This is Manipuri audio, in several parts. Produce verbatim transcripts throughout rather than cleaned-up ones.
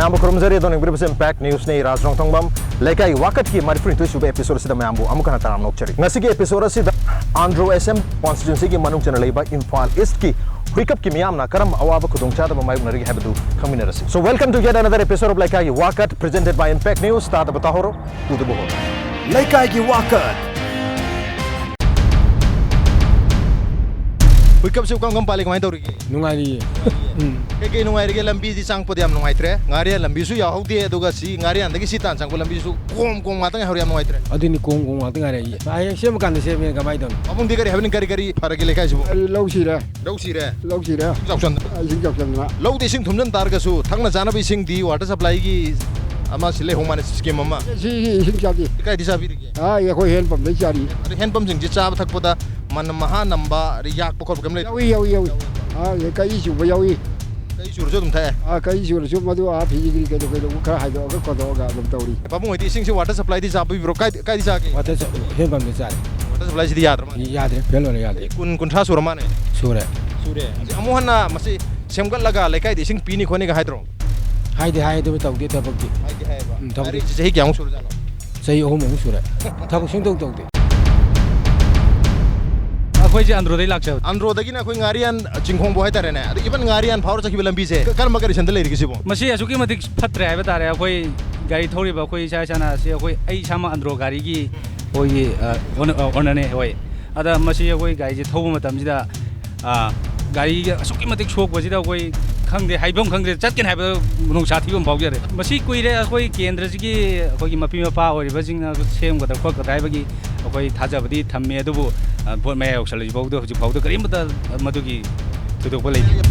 ꯃꯌꯥꯝꯕꯨ ꯈꯨꯔꯨꯝꯖꯔꯤ꯫ ꯑꯗꯣꯝꯅ ꯌꯦꯡꯕꯤꯔꯤꯕꯁꯤ Impact Newsꯅꯤ꯫ ꯔꯥꯖ ꯔꯣꯡꯊꯣꯡꯕꯝ꯫ ꯂꯩꯀꯥꯏ ꯋꯥꯀꯠꯀꯤ ꯃꯔꯤꯐꯨꯅꯤꯊꯣꯏ ꯁꯨꯕ episode ꯑꯁꯤꯗ ꯃꯌꯥꯝꯕꯨ ꯑꯃꯨꯛ ꯍꯟꯅ ꯇꯔꯥꯝꯅ ꯑꯣꯛꯆꯔꯤ꯫ ꯉꯁꯤꯒꯤ episode ꯑꯁꯤꯗ Andro S M constituencyꯒꯤ ꯃꯅꯨꯡ ꯆꯟꯅ ꯂꯩꯕ ꯏꯝꯐꯥꯜ Eastꯀꯤ ꯍꯨꯏꯀꯞꯀꯤ ꯃꯤꯌꯥꯝꯅ ꯀꯔꯝꯕ ꯑꯋꯥꯕ ꯈꯨꯗꯣꯡꯆꯥꯗꯕ ꯃꯥꯌꯣꯛꯅꯔꯤꯒꯦ ꯍꯥꯏꯕꯗꯨ ꯈꯪꯃꯤꯟꯅꯔꯁꯤ꯫ So, welcome to yet another episode of ꯂꯩꯀꯥꯏꯒꯤ ꯋꯥꯀꯠ, presented by Impact News꯫ ꯇꯥꯗꯕ ꯇꯥꯍꯧꯔꯣ, ꯎꯗꯕ ꯍꯧꯔꯣ꯫ ꯂꯩꯀꯥꯏꯒꯤ ꯋꯥꯀꯠ꯫ ꯍꯨꯏꯀꯞꯁꯤꯕꯨ ꯀꯔꯝ ꯀꯔꯝ ꯄꯥꯜꯂꯤ, ꯀꯃꯥꯏꯅ ꯇꯧꯔꯤꯒꯦ? ꯅꯨꯡꯉꯥꯏꯔꯤꯌꯦ꯫ ꯎꯝ꯫ ꯀꯩꯀꯩ ꯅꯨꯡꯉꯥꯏꯔꯤꯒꯦ? ꯂꯝꯕꯤꯗꯤ ꯆꯪꯉꯛꯄꯗ ꯌꯥꯝ ꯅꯨꯡꯉꯥꯏꯇ꯭ꯔꯦ꯫ ꯉꯥꯔꯤꯌꯥꯟ ꯂꯝꯕꯤꯁꯨ ꯌꯥꯍꯧꯗꯦ, ꯑꯗꯨꯒ ꯁꯤ ꯉꯥꯔꯤꯌꯥꯟꯗꯒꯤ ꯁꯤ ꯇꯥꯟ ꯆꯪꯉꯛꯄ ꯂꯝꯕꯤꯁꯨ ꯀꯣꯝ ꯀꯣꯝ ꯉꯥꯛꯇ ꯉꯥꯏꯍꯧꯔꯦ, ꯌꯥꯝ ꯅꯨꯡꯉꯥꯏꯇ꯭ꯔꯦ꯫ ꯑꯗꯨꯅꯤ, ꯀꯣꯝ ꯀꯣꯝ ꯉꯥꯛꯇ ꯉꯥꯏꯔꯦ꯫ ꯍꯌꯦꯡ ꯁꯦꯝꯃꯀꯥꯟꯗ ꯁꯦꯝꯃꯦ, ꯀꯃꯥꯏꯅ ꯇꯧꯅꯤ? ꯄꯥꯕꯨꯡꯗꯤ ꯀꯔꯤ ꯍꯥꯏꯕꯅꯤ? ꯀꯔꯤ ꯀꯔꯤ ꯐꯔꯒꯦ ꯂꯩꯀꯥꯏꯁꯤꯕꯨ? ꯂꯧ ꯁꯤꯔꯦ꯫ ꯂꯧ ꯁꯤꯔꯦ? ꯂꯧ ꯁꯤꯔꯦ꯫ ꯏꯁꯤꯡ ꯆꯥꯎꯁꯟꯗꯅ? ꯏꯁꯤꯡ ꯆꯥꯎꯁꯟꯗꯅ꯫ ꯂꯧꯗ ꯏꯁꯤꯡ ꯊꯨꯝꯖꯤꯟ ꯇꯥꯔꯒꯁꯨ ꯊꯛꯅ ꯆꯥꯅꯕ ꯏꯁꯤꯡꯗꯤ water supplyꯒꯤ ꯑꯃ ꯁꯤ ꯂꯩꯍꯧ ꯃꯥꯅꯦ, scheme ꯑꯃ꯫ ꯁꯤ ꯏꯁꯤꯡ ꯆꯥꯗꯦ꯫ ꯀꯥꯏꯗꯤ ꯆꯥꯕꯤꯔꯤꯒꯦ? ꯑꯥ, ꯑꯩꯈꯣꯏ hand pumpꯗꯩ ꯆꯥꯔꯤ꯫ ꯑꯗꯨ hand pumpꯁꯤꯡꯁꯤ ꯆꯥꯕ ꯊꯛꯄꯗ ꯃꯅꯝ ꯃꯍꯥ ꯅꯝꯕ, ꯑꯗꯩ ꯌꯥꯛꯄ ꯈꯣꯠꯄ ꯀꯩꯝ ꯂꯩꯇꯦ? ꯌꯥꯎꯏ, ꯌꯥꯎꯏ, ꯌꯥꯎꯏ꯫ ꯑꯥ, ꯀꯩ ꯆꯨꯕ ꯌꯥꯎꯏ꯫ ꯀꯩ ꯆꯨꯔꯁꯨ ꯑꯗꯨꯝ ꯊꯛꯑꯦ? ꯑꯥ, ꯀꯩ ꯆꯨꯔꯁꯨ ꯃꯗꯨ, ꯑꯥ, ꯐꯤꯖꯤꯒ꯭ꯔꯤ ꯀꯩꯗꯧ ꯀꯩꯗꯧ ꯈꯔ ꯍꯥꯏꯗꯣꯛꯑꯒ ꯈꯣꯠꯇꯣꯛꯑꯒ ꯑꯗꯨꯝ ꯇꯧꯔꯤ꯫ ꯄꯥꯕꯨꯡ ꯍꯣꯏꯗꯤ ꯏꯁꯤꯡꯁꯤ water supplyꯗꯤ ꯆꯥꯕꯤꯕ꯭ꯔꯣ? ꯀꯥꯏ, ꯀꯥꯏꯗꯤ ꯆꯥꯒꯦ? Water sup-, hand pumpꯗꯤ ꯆꯥꯔꯦ꯫ Water supplyꯁꯤꯗꯤ ꯌꯥꯗ꯭ꯔ ꯃꯥꯜꯂꯦ꯫ ꯌꯥꯗ꯭ꯔꯦ, fail ꯑꯣꯏꯔꯦ, ꯌꯥꯗ꯭ꯔꯦ꯫ ꯀꯨꯟ, ꯀꯨꯟꯊ꯭ꯔꯥ ꯁꯨꯔ ꯃꯥꯜꯂꯦ꯫ ꯁꯨꯔꯦ꯫ ꯁꯨꯔꯦ꯫ ꯑꯃꯨꯛ ꯍꯟꯅ ꯃꯁꯤ ꯁꯦꯝꯒꯠꯂꯒ ꯂꯩꯀꯥꯏꯗ ꯏꯁꯤꯡ ꯄꯤꯅꯤ ꯈꯣꯠꯅꯤꯒ ꯍꯥꯏꯗ꯭ꯔꯣ? ꯍꯥꯏꯗꯤ ꯍꯥꯏ, ꯑꯗꯨꯕꯨ ꯇꯧꯗꯦ ꯊꯕꯛꯇꯤ꯫ ꯍꯥꯏꯗꯤ ꯍꯥꯏꯌꯦꯕ꯫ ꯎꯝ, ꯊꯕꯛꯇꯤ꯫ ꯍꯥꯏꯔꯛꯏꯁꯤ ꯆꯍꯤ ꯀꯌꯥꯃꯨꯛ ꯁꯨꯔꯖꯥꯠꯅꯣ? ꯆꯍꯤ ꯑꯍꯨꯝꯃꯨꯛ ꯁꯨꯔꯦ꯫ ꯊꯕꯛ ꯁꯨꯡꯇꯧ ꯇꯧꯗꯦ꯫ ꯑꯩꯈꯣꯏꯁꯦ ꯑꯟꯗ꯭ꯔꯣꯗꯩ ꯂꯥꯛꯆꯕ꯫ ꯑꯟꯗ꯭ꯔꯣꯗꯒꯤꯅ ꯑꯩꯈꯣꯏ ꯉꯥꯔꯤꯌꯥꯟ ꯆꯤꯡꯈꯣꯡꯕꯨ ꯍꯥꯏꯇꯥꯔꯦꯅꯦ꯫ ꯑꯗꯣ even ꯉꯥꯔꯤꯌꯥꯟ ꯐꯥꯎꯔ ꯆꯠꯈꯤꯕ ꯂꯝꯕꯤꯁꯦ ꯀ-, ꯀꯔꯝꯕ conditionꯗ ꯂꯩꯔꯤꯒꯦ ꯁꯤꯕꯣ? ꯃꯁꯤ ꯑꯁꯨꯛꯀꯤ ꯃꯇꯤꯛ ꯐꯠꯇ꯭ꯔꯦ ꯍꯥꯏꯕ ꯇꯥꯔꯦ꯫ ꯑꯩꯈꯣꯏ ꯒꯥꯔꯤ ꯊꯧꯔꯤꯕ ꯑꯩꯈꯣꯏ ꯏꯁꯥ ꯏꯁꯥꯅ, ꯁꯤ ꯑꯩꯈꯣꯏ, ꯑꯩ ꯏꯁꯥꯃꯛ ꯑꯟꯗ꯭ꯔꯣ ꯒꯥꯔꯤꯒꯤ ꯑꯩꯈꯣꯏꯒꯤ, ꯑ, owner-, ꯑ, ownerꯅꯦ꯫ ꯍꯣꯏ꯫ ꯑꯗ ꯃꯁꯤ ꯑꯩꯈꯣꯏ ꯒꯥꯔꯤꯁꯦ ꯊꯧꯕ ꯃꯇꯝꯁꯤꯗ, ꯑ, ꯒꯥꯔꯤꯒ ꯑꯁꯨꯛꯀꯤ ꯃꯇꯤꯛ ꯁꯣꯛꯄꯁꯤꯗ ꯑꯩꯈꯣꯏ ꯈꯪꯗꯦ, ꯍꯥꯏꯐꯝ ꯈꯪꯗ꯭ꯔꯦ, ꯆꯠꯀꯅꯤ ꯍꯥꯏꯕꯗ ꯈꯨꯗꯣꯡ ꯁꯥꯊꯤꯕ ꯑꯃ ꯐꯥꯎꯖꯔꯦ꯫ ꯃꯁꯤ ꯀꯨꯏꯔꯦ ꯑꯩꯈꯣꯏ ꯀꯦꯟꯗ꯭ꯔꯁꯤꯒꯤ ꯑꯩꯈꯣꯏꯒꯤ ꯃꯄꯤ ꯃꯄꯥ ꯑꯣꯏꯔꯤꯕꯁꯤꯡꯅ ꯁꯦꯝꯒꯗ꯭ꯔꯥ ꯈꯣꯠꯀꯗ꯭ꯔꯥ ꯍꯥꯏꯕꯒꯤ ꯑꯩꯈꯣꯏ ꯊꯥꯖꯕꯗꯤ ꯊꯝꯃꯤ, ꯑꯗꯨꯕꯨ, ꯑ, vote ꯃꯌꯥ ꯌꯧꯁꯜꯂꯛꯏ ꯐꯥꯎꯗ, ꯍꯧꯖꯤꯛ ꯐꯥꯎꯗ ꯀꯔꯤꯝꯇ ꯃꯗꯨꯒꯤ ꯊꯣꯏꯗꯣꯛꯄ ꯂꯩꯇꯦ꯫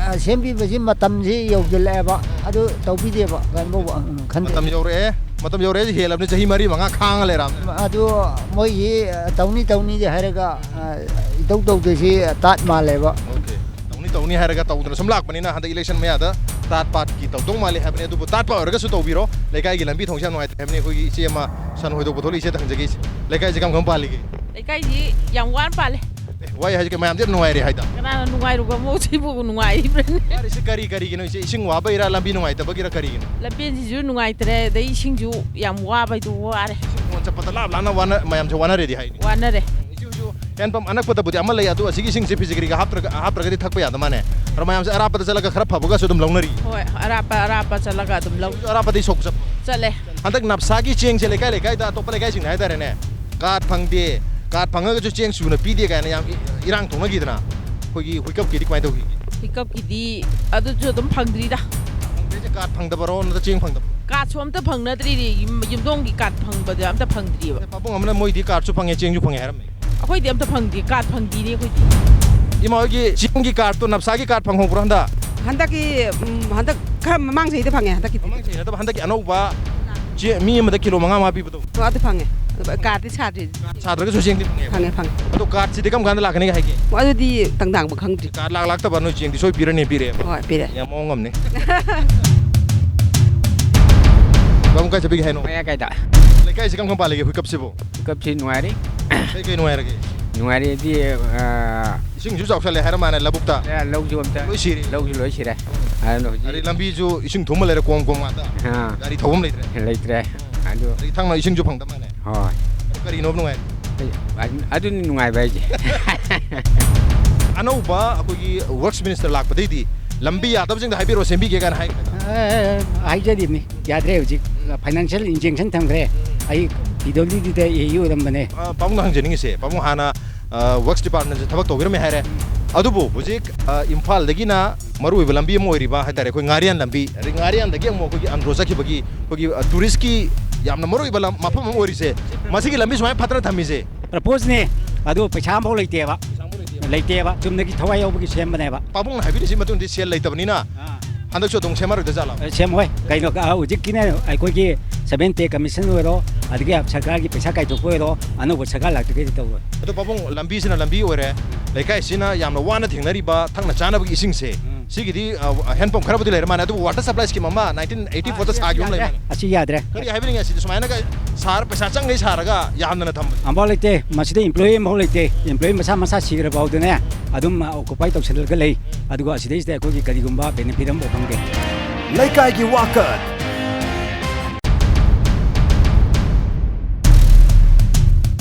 ꯑ, ꯁꯦꯝꯕꯤꯕꯁꯤ ꯃꯇꯝꯁꯤ ꯌꯧꯁꯤꯜꯂꯛꯑꯦꯕ, ꯑꯗꯨ ꯇꯧꯕꯤꯗꯦꯕ, ꯀꯩꯅꯣ ꯇꯧꯕ, ꯎꯝ, ꯈꯟꯗꯦ꯫ ꯃꯇꯝ ꯌꯧꯔꯛꯑꯦ, ꯃꯇꯝ ꯌꯧꯔꯛꯑꯦ, ꯍꯦꯜꯂꯕꯅꯤ, ꯆꯍꯤ ꯃꯔꯤ ꯃꯉꯥ ꯈꯥꯡꯉ ꯂꯩꯔꯕꯅꯤ꯫ ꯑꯗꯨ ꯃꯣꯏꯒꯤ, ꯑ, ꯇꯧꯅꯤ ꯇꯧꯅꯤꯗꯤ ꯍꯥꯏꯔꯒ, ꯑ, ꯏꯇꯧ ꯇꯧꯗꯣꯏꯁꯤ ꯇꯥꯠ ꯃꯥꯜꯂꯦꯕ꯫ Okay꯫ ꯇꯧꯅꯤ ꯇꯧꯅꯤ ꯍꯥꯏꯔꯒ ꯇꯧꯗꯅ ꯁꯨꯝ ꯂꯥꯛꯄꯅꯤꯅ ꯍꯟꯗꯛ election ꯃꯌꯥꯗ ꯇꯥꯠ ꯄꯥꯠꯀꯤ ꯇꯧꯗꯧ ꯃꯥꯜꯂꯦ ꯍꯥꯏꯕꯅꯤ꯫ ꯑꯗꯨꯕꯨ ꯇꯥꯠ ꯄꯥꯠ ꯑꯣꯏꯔꯒꯁꯨ ꯇꯧꯕꯤꯔꯣ, ꯂꯩꯀꯥꯏꯒꯤ ꯂꯝꯕꯤ ꯊꯣꯡꯁꯦ ꯌꯥꯝ ꯅꯨꯡꯉꯥꯏꯇꯦ ꯍꯥꯏꯕꯅꯤ꯫ ꯑꯩꯈꯣꯏꯒꯤ ꯏꯆꯦ ꯑꯃ ꯁꯟ ꯍꯣꯏꯗꯣꯛꯄ ꯊꯣꯛꯂꯛꯏ, ꯏꯆꯦꯗ ꯍꯪꯖꯒꯦ꯫ ꯏꯆꯦ, ꯂꯩꯀꯥꯏꯁꯦ ꯀꯔꯝ ꯀꯔꯝ ꯄꯥꯜꯂꯤꯒꯦ? ꯂꯩꯀꯥꯏꯁꯤ ꯌꯥꯝ ꯋꯥꯅ ꯄꯥꯜꯂꯦ꯫ ꯑꯦ, ꯋꯥꯏ ꯍꯥꯏꯁꯦ ꯀꯩ, ꯃꯌꯥꯝꯗꯤ ꯌꯥꯝ ꯅꯨꯡꯉꯥꯏꯔꯦ ꯍꯥꯏꯗ꯫ ꯀꯅꯥꯅ ꯅꯨꯡꯉꯥꯏꯔꯨꯒꯃꯣ? ꯁꯤꯕꯨ ꯅꯨꯡꯉꯥꯏꯔꯤꯕ꯭ꯔꯅꯦ? ꯋꯥꯔꯤꯁꯦ ꯀꯔꯤ ꯀꯔꯤꯒꯤꯅꯣ ꯏꯆꯦ? ꯏꯁꯤꯡ ꯋꯥꯕꯩꯔꯥ, ꯂꯝꯕꯤ ꯅꯨꯡꯉꯥꯏꯇꯕꯒꯤꯔ, ꯀꯔꯤꯒꯤꯅꯣ? ꯂꯝꯕꯦꯟꯁꯤꯁꯨ ꯅꯨꯡꯉꯥꯏꯇ꯭ꯔꯦ, ꯑꯗꯩ ꯏꯁꯤꯡꯁꯨ ꯌꯥꯝ ꯋꯥꯕꯩꯗꯨ ꯋꯥꯔꯦ꯫ ꯐꯣꯟ ꯆꯠꯄꯗ ꯂꯥꯞ ꯂꯥꯞꯅ ꯋꯥꯅ-, ꯃꯌꯥꯝꯁꯦ ꯋꯥꯅꯔꯦꯗꯤ ꯍꯥꯏꯅꯤ꯫ ꯋꯥꯅꯔꯦ꯫ ꯏꯆꯦ ꯍꯣꯏꯁꯨ ꯍꯦꯟꯄꯝ ꯑꯅꯛꯄꯗꯕꯨꯗꯤ ꯑꯃ ꯂꯩ, ꯑꯗꯣ ꯑꯁꯤꯒꯤ ꯏꯁꯤꯡꯁꯦ ꯐꯤꯖꯤꯒ꯭ꯔꯤꯒ ꯍꯥꯞꯇ꯭ꯔꯒ, ꯍꯥꯞꯇ꯭ꯔꯒꯗꯤ ꯊꯛꯄ ꯌꯥꯗ ꯃꯥꯅꯦ꯫ ꯑꯗꯣ ꯃꯌꯥꯝꯁꯦ ꯑꯔꯥꯞꯄꯗ ꯆꯠꯂꯒ ꯈꯔ ꯐꯕꯒꯁꯨ ꯑꯗꯨꯝ ꯂꯧꯅꯔꯤ꯫ ꯍꯣꯏ, ꯑꯔꯥꯞꯄ ꯑꯔꯥꯞꯄ ꯆꯠꯂꯒ ꯑꯗꯨꯝ ꯂꯧ꯫ ꯑꯔꯥꯞꯄꯗꯤ ꯁꯣꯛ ꯆꯠꯄ꯫ ꯆꯠꯂꯦ꯫ ꯍꯟꯗꯛ ꯅꯞꯁꯥꯒꯤ ꯆꯦꯡꯁꯦ ꯂꯩꯀꯥꯏ ꯂꯩꯀꯥꯏꯗ, ꯑꯇꯣꯞꯄ ꯂꯩꯀꯥꯏꯁꯤꯡꯅ ꯍꯥꯏꯇꯥꯔꯦꯅꯦ, ꯀꯥꯔꯗ ꯐꯪꯗꯦ, ꯀꯥꯔꯗ ꯐꯪꯉꯒꯁꯨ ꯆꯦꯡ ꯁꯨꯅ ꯄꯤꯗꯦ ꯀꯥꯏꯅ ꯌꯥꯝ ꯏ-, ꯏꯔꯥꯡ ꯊꯣꯛꯅꯈꯤꯗꯅ꯫ ꯑꯩꯈꯣꯏꯒꯤ ꯍꯨꯏꯀꯞꯀꯤꯗꯤ ꯀꯃꯥꯏꯅ ꯇꯧꯈꯤꯒꯦ? ꯍꯨꯏꯀꯞꯀꯤꯗꯤ ꯑꯗꯨꯁꯨ ꯑꯗꯨꯝ ꯐꯪꯗ꯭ꯔꯤꯗ꯫ ꯐꯪꯗ꯭ꯔꯤꯁꯦ ꯀꯥꯔꯗ ꯐꯪꯗꯕꯔꯣ, ꯅꯠꯇ꯭ꯔ ꯆꯦꯡ ꯐꯪꯗꯕ? ꯀꯥꯔꯗꯁꯨ ꯑꯝꯇ ꯐꯪꯅꯗ꯭ꯔꯤꯗꯤ, ꯌꯨꯝ-, ꯌꯨꯝꯊꯣꯡꯒꯤ ꯀꯥꯔꯗ ꯐꯪꯕꯗꯤ ꯑꯝꯇ ꯐꯪꯗ꯭ꯔꯤꯑꯕ꯫ ꯄꯥꯕꯨꯡ ꯑꯃꯅ ꯃꯣꯏꯗꯤ ꯀꯥꯔꯗꯁꯨ ꯐꯪꯉꯦ, ꯆꯦꯡꯁꯨ ꯐꯪꯉꯦ ꯍꯥꯏꯔꯝꯃꯦ꯫ ꯑꯩꯈꯣꯏꯗꯤ ꯑꯝꯇ ꯐꯪꯗꯦ, ꯀꯥꯔꯗ ꯐꯪꯗꯦꯅꯦ ꯑꯩꯈꯣꯏꯗꯤ꯫ ꯏꯃꯥ ꯍꯣꯏꯒꯤ ꯆꯤꯡꯒꯤ ꯀꯥꯔꯗꯇꯣ, ꯅꯞꯁꯥꯒꯤ ꯀꯥꯔꯗ ꯐꯪꯍꯧꯕ꯭ꯔꯣ ꯍꯟꯗꯛ? ꯍꯟꯗꯛꯀꯤ, ꯎꯝ, ꯍꯟꯗꯛ ꯈꯔ ꯃꯃꯥꯡ ꯆꯍꯤꯗ ꯐꯪꯉꯦ, ꯍꯟꯗꯛꯀꯤꯗꯤ꯫ ꯃꯃꯥꯡ ꯆꯍꯤ ꯅꯠꯇꯕ, ꯍꯟꯗꯛꯀꯤ ꯑꯅꯧꯕ ꯆꯦ ꯃꯤ ꯑꯃꯗ ꯀꯤꯂꯣ ꯃꯉꯥ ꯃꯉꯥ ꯄꯤꯕꯗꯣ? ꯑꯣ, ꯑꯗꯨ ꯐꯪꯉꯦ꯫ ꯑꯗꯨ ꯀꯥꯔꯗꯇꯤ ꯁꯥꯗ꯭ꯔꯤ꯫ ꯁꯥꯗ꯭ꯔꯒꯁꯨ ꯆꯦꯡꯗꯤ ꯐꯪꯉꯦ꯫ ꯐꯪꯉꯦ, ꯐꯪꯉꯦ꯫ ꯑꯗꯣ ꯀꯥꯔꯗꯁꯤꯗꯤ ꯀꯔꯝ ꯀꯥꯟꯗ ꯂꯥꯛꯀꯅꯤꯒ ꯍꯥꯏꯒꯦ? ꯑꯗꯨꯗꯤ ꯇꯪꯗꯥꯡꯕ ꯈꯪꯗ꯭ꯔꯤ꯫ ꯀꯥꯔꯗ ꯂꯥꯛ-, ꯂꯥꯛꯇꯕ ꯅꯣꯏ ꯆꯦꯡꯗꯤ ꯁꯣꯏ ꯄꯤꯔꯅꯤ, ꯄꯤꯔꯛꯑꯦꯕ꯫ ꯍꯣꯏ, ꯄꯤꯔꯦ꯫ ꯌꯥꯝ ꯃꯑꯣꯡ ꯑꯃꯅꯤ꯫ ꯄꯥꯕꯨꯡ ꯀꯥꯏ ꯆꯠꯄꯤꯒꯦ ꯍꯥꯏꯅꯣ? ꯃꯌꯥꯏ ꯀꯥꯏꯗ? ꯂꯩꯀꯥꯏꯁꯤ ꯀꯔꯝ ꯀꯔꯝ ꯄꯥꯜꯂꯤꯒꯦ ꯍꯨꯏꯀꯞꯁꯤꯕꯨ? ꯄꯤꯀꯞꯁꯤ ꯅꯨꯡꯉꯥꯏꯔꯤ꯫ ꯀꯩ ꯀꯩ ꯅꯨꯡꯉꯥꯏꯔꯒꯦ? ꯅꯨꯡꯉꯥꯏꯔꯤ ꯍꯥꯏꯗꯤ, ꯑ, ꯏꯁꯤꯡꯁꯨ ꯆꯥꯎꯁꯜꯂꯦ ꯍꯥꯏꯔ ꯃꯥꯅꯦ ꯂꯧꯕꯨꯛꯇ꯫ ꯂꯧꯁꯨ ꯑꯝꯇ ꯂꯣꯏ ꯁꯤꯔꯦ꯫ ꯂꯧꯁꯨ ꯂꯣꯏ ꯁꯤꯔꯦ꯫ ꯑꯗꯨꯅ ꯑꯗꯩ ꯍꯧꯖꯤꯛ, ꯂꯝꯕꯤꯁꯨ ꯏꯁꯤꯡ ꯊꯨꯝꯃ ꯂꯩꯔꯦ, ꯀꯣꯝ ꯀꯣꯝ ꯉꯥꯛꯇ꯫ ꯑꯥ, ꯒꯥꯔꯤ ꯊꯧꯐꯝ ꯂꯩꯇ꯭ꯔꯦ꯫ ꯂꯩꯇ꯭ꯔꯦ꯫ ꯑꯗꯨ, ꯑꯗꯩ ꯊꯛꯅ ꯏꯁꯤꯡꯁꯨ ꯐꯪꯗ ꯃꯥꯅꯦ꯫ ꯍꯣꯏ꯫ ꯑꯗꯨ ꯀꯔꯤꯅꯣ ꯅꯨꯡꯉꯥꯏ? ꯑꯗꯨ-, ꯑꯗꯨꯅꯤ ꯅꯨꯡꯉꯥꯏꯕ ꯍꯥꯏꯁꯦ꯫ ꯑꯅꯧꯕ ꯑꯩꯈꯣꯏꯒꯤ ꯋꯔꯛꯁ ꯃꯤꯅꯤꯁꯇꯔ ꯂꯥꯛꯄꯗꯩꯗꯤ ꯂꯝꯕꯤ ꯌꯥꯗꯕꯁꯤꯡꯗ ꯍꯥꯏꯕꯤꯔꯣ, ꯁꯦꯝꯕꯤꯒꯦ ꯀꯥꯏꯅ ꯍꯥꯏ꯫ ꯑ, ꯍꯥꯏꯖꯔꯤꯕꯅꯤ, ꯌꯥꯗ꯭ꯔꯦ ꯍꯧꯖꯤꯛ꯫ ꯐꯥꯏꯅꯥꯟꯁꯤꯌꯦꯜ ꯏꯟꯖꯦꯛꯁꯟ ꯊꯝꯈ꯭ꯔꯦ꯫ ꯑꯩ ꯄꯤ ꯗꯕ꯭ꯂꯤꯌꯨ ꯗꯤꯗ ꯑꯦ ꯏ ꯑꯣꯏꯔꯝꯕꯅꯦ꯫ ꯑ, ꯄꯥꯕꯨꯡꯗ ꯍꯪꯖꯅꯤꯡꯉꯤꯁꯦ, ꯄꯥꯕꯨꯡ ꯍꯥꯟꯅ, ꯑ, ꯋꯔꯛꯁ ꯗꯤꯄꯥꯔꯠꯃꯦꯟꯁꯦ ꯊꯕꯛ ꯇꯧꯕꯤꯔꯝꯃꯦ ꯍꯥꯏꯔꯦ, ꯑꯗꯨꯕꯨ ꯍꯧꯖꯤꯛ, ꯑ, ꯏꯝꯐꯥꯜꯗꯒꯤꯅ ꯃꯔꯨꯑꯣꯏꯕ ꯂꯝꯕꯤ ꯑꯃ ꯑꯣꯏꯔꯤꯕ ꯍꯥꯏꯇꯥꯔꯦ, ꯑꯩꯈꯣꯏ ꯉꯥꯔꯤꯌꯥꯟ ꯂꯝꯕꯤ, ꯑꯗꯩ ꯉꯥꯔꯤꯌꯥꯟꯗꯒꯤ ꯑꯃꯨꯛ ꯑꯩꯈꯣꯏꯒꯤ ꯑꯟꯗ꯭ꯔꯣ ꯆꯠꯈꯤꯕꯒꯤ ꯑꯩꯈꯣꯏꯒꯤ, ꯑ, ꯇꯨꯔꯤꯁꯀꯤ ꯌꯥꯝꯅ ꯃꯔꯨꯑꯣꯏꯕ ꯂꯝ, ꯃꯐꯝ ꯑꯃ ꯑꯣꯏꯔꯤꯁꯦ, ꯃꯁꯤꯒꯤ ꯂꯝꯕꯤ ꯁꯨꯃꯥꯏꯅ ꯐꯠꯇꯅ ꯊꯝꯃꯤꯁꯦ? ꯄ꯭ꯔꯄꯣꯖꯅꯦ, ꯑꯗꯨ ꯄꯩꯁꯥ ꯑꯃꯐꯥꯎ ꯂꯩꯇꯦꯕ꯫ ꯂꯩꯇꯦꯕ, ꯆꯨꯝꯅꯒꯤ ꯊꯋꯥꯏ ꯌꯥꯎꯕꯒꯤ ꯁꯦꯝꯕꯅꯦꯕ꯫ ꯄꯥꯕꯨꯡꯅ ꯍꯥꯏꯕꯤꯔꯤꯁꯤ ꯃꯇꯨꯡꯗꯤ ꯁꯦꯜ ꯂꯩꯇꯕꯅꯤꯅ ꯑꯥ꯫ ꯍꯟꯗꯛꯁꯨ ꯑꯗꯨꯝ ꯁꯦꯝꯃꯔꯣꯏꯗ ꯖꯥꯠꯂꯣ? ꯁꯦꯝꯃꯣꯏ꯫ ꯀꯩꯅꯣ, ꯑ, ꯍꯧꯖꯤꯛꯀꯤꯅꯦ, ꯑꯩꯈꯣꯏꯒꯤ ꯁꯚꯦꯟ ꯄꯦ ꯀꯃꯤꯁꯟ ꯑꯣꯏꯔꯣ, ꯑꯗꯒꯤ ꯁꯔꯀꯥꯔꯒꯤ ꯄꯩꯁꯥ ꯀꯥꯏꯊꯣꯛꯄ ꯑꯣꯏꯔꯣ, ꯑꯅꯧꯕ ꯁꯔꯀꯥꯔ ꯂꯥꯛꯇ꯭ꯔꯤꯈꯩꯗꯤ ꯇꯧꯔꯣꯏ꯫ ꯑꯗꯣ ꯄꯥꯕꯨꯡ, ꯂꯝꯕꯤꯁꯤꯅ ꯂꯝꯕꯤ ꯑꯣꯏꯔꯦ, ꯂꯩꯀꯥꯏꯁꯤꯅ ꯌꯥꯝꯅ ꯋꯥꯅ ꯊꯦꯡꯅꯔꯤꯕ ꯊꯛꯅ ꯆꯥꯅꯕꯒꯤ ꯏꯁꯤꯡꯁꯦ, ꯎꯝ꯫ ꯁꯤꯒꯤꯗꯤ, ꯑ, ꯍꯦꯟꯄꯝ ꯈꯔꯕꯨꯗꯤ ꯂꯩꯔ ꯃꯥꯜꯂꯦ, ꯑꯗꯨꯕꯨ ꯋꯥꯇꯔ ꯁꯄ꯭ꯂꯥꯏ ꯁ꯭ꯀꯤꯝ ꯑꯃ ꯅꯥꯏꯟꯇꯤꯟ ꯑꯩꯠꯇꯤ ꯐꯣꯔꯗ ꯁꯥꯈꯤꯕ ꯑꯃ ꯂꯩ ꯃꯥꯜꯂꯦ꯫ ꯑꯁꯤ ꯌꯥꯗ꯭ꯔꯦ꯫ ꯀꯔꯤ ꯍꯥꯏꯕꯤꯅꯤꯡꯉꯦ? ꯁꯤꯗꯤ ꯁꯨꯃꯥꯏꯅꯒ ꯁꯥꯔ, ꯄꯩꯁꯥ ꯆꯪꯈꯩ ꯁꯥꯔꯒ ꯌꯥꯝꯗꯅ ꯊꯝꯕ꯫ ꯑꯝꯐꯥꯎ ꯂꯩꯇꯦ꯫ ꯃꯁꯤꯗ ꯏꯝꯄ꯭ꯂꯣꯌꯤ ꯑꯃꯐꯥꯎ ꯂꯩꯇꯦ꯫ ꯏꯝꯄ꯭ꯂꯣꯌꯤ ꯃꯁꯥ ꯃꯁꯥ ꯁꯤꯈ꯭ꯔ ꯐꯥꯎꯗꯅꯦ, ꯑꯗꯨꯝ ꯑꯣꯀꯨꯄꯥꯏ ꯇꯧꯁꯜꯂꯒ ꯂꯩ꯫ ꯑꯗꯨꯒ ꯑꯁꯤꯗꯩꯁꯤꯗ ꯑꯩꯈꯣꯏꯒꯤ ꯀꯔꯤꯒꯨꯝꯕ ꯕꯦꯅꯤꯐꯤꯠ ꯑꯃꯐꯥꯎ ꯐꯪꯗꯦ꯫ ꯂꯩꯀꯥꯏꯒꯤ ꯋꯥꯀꯠ꯫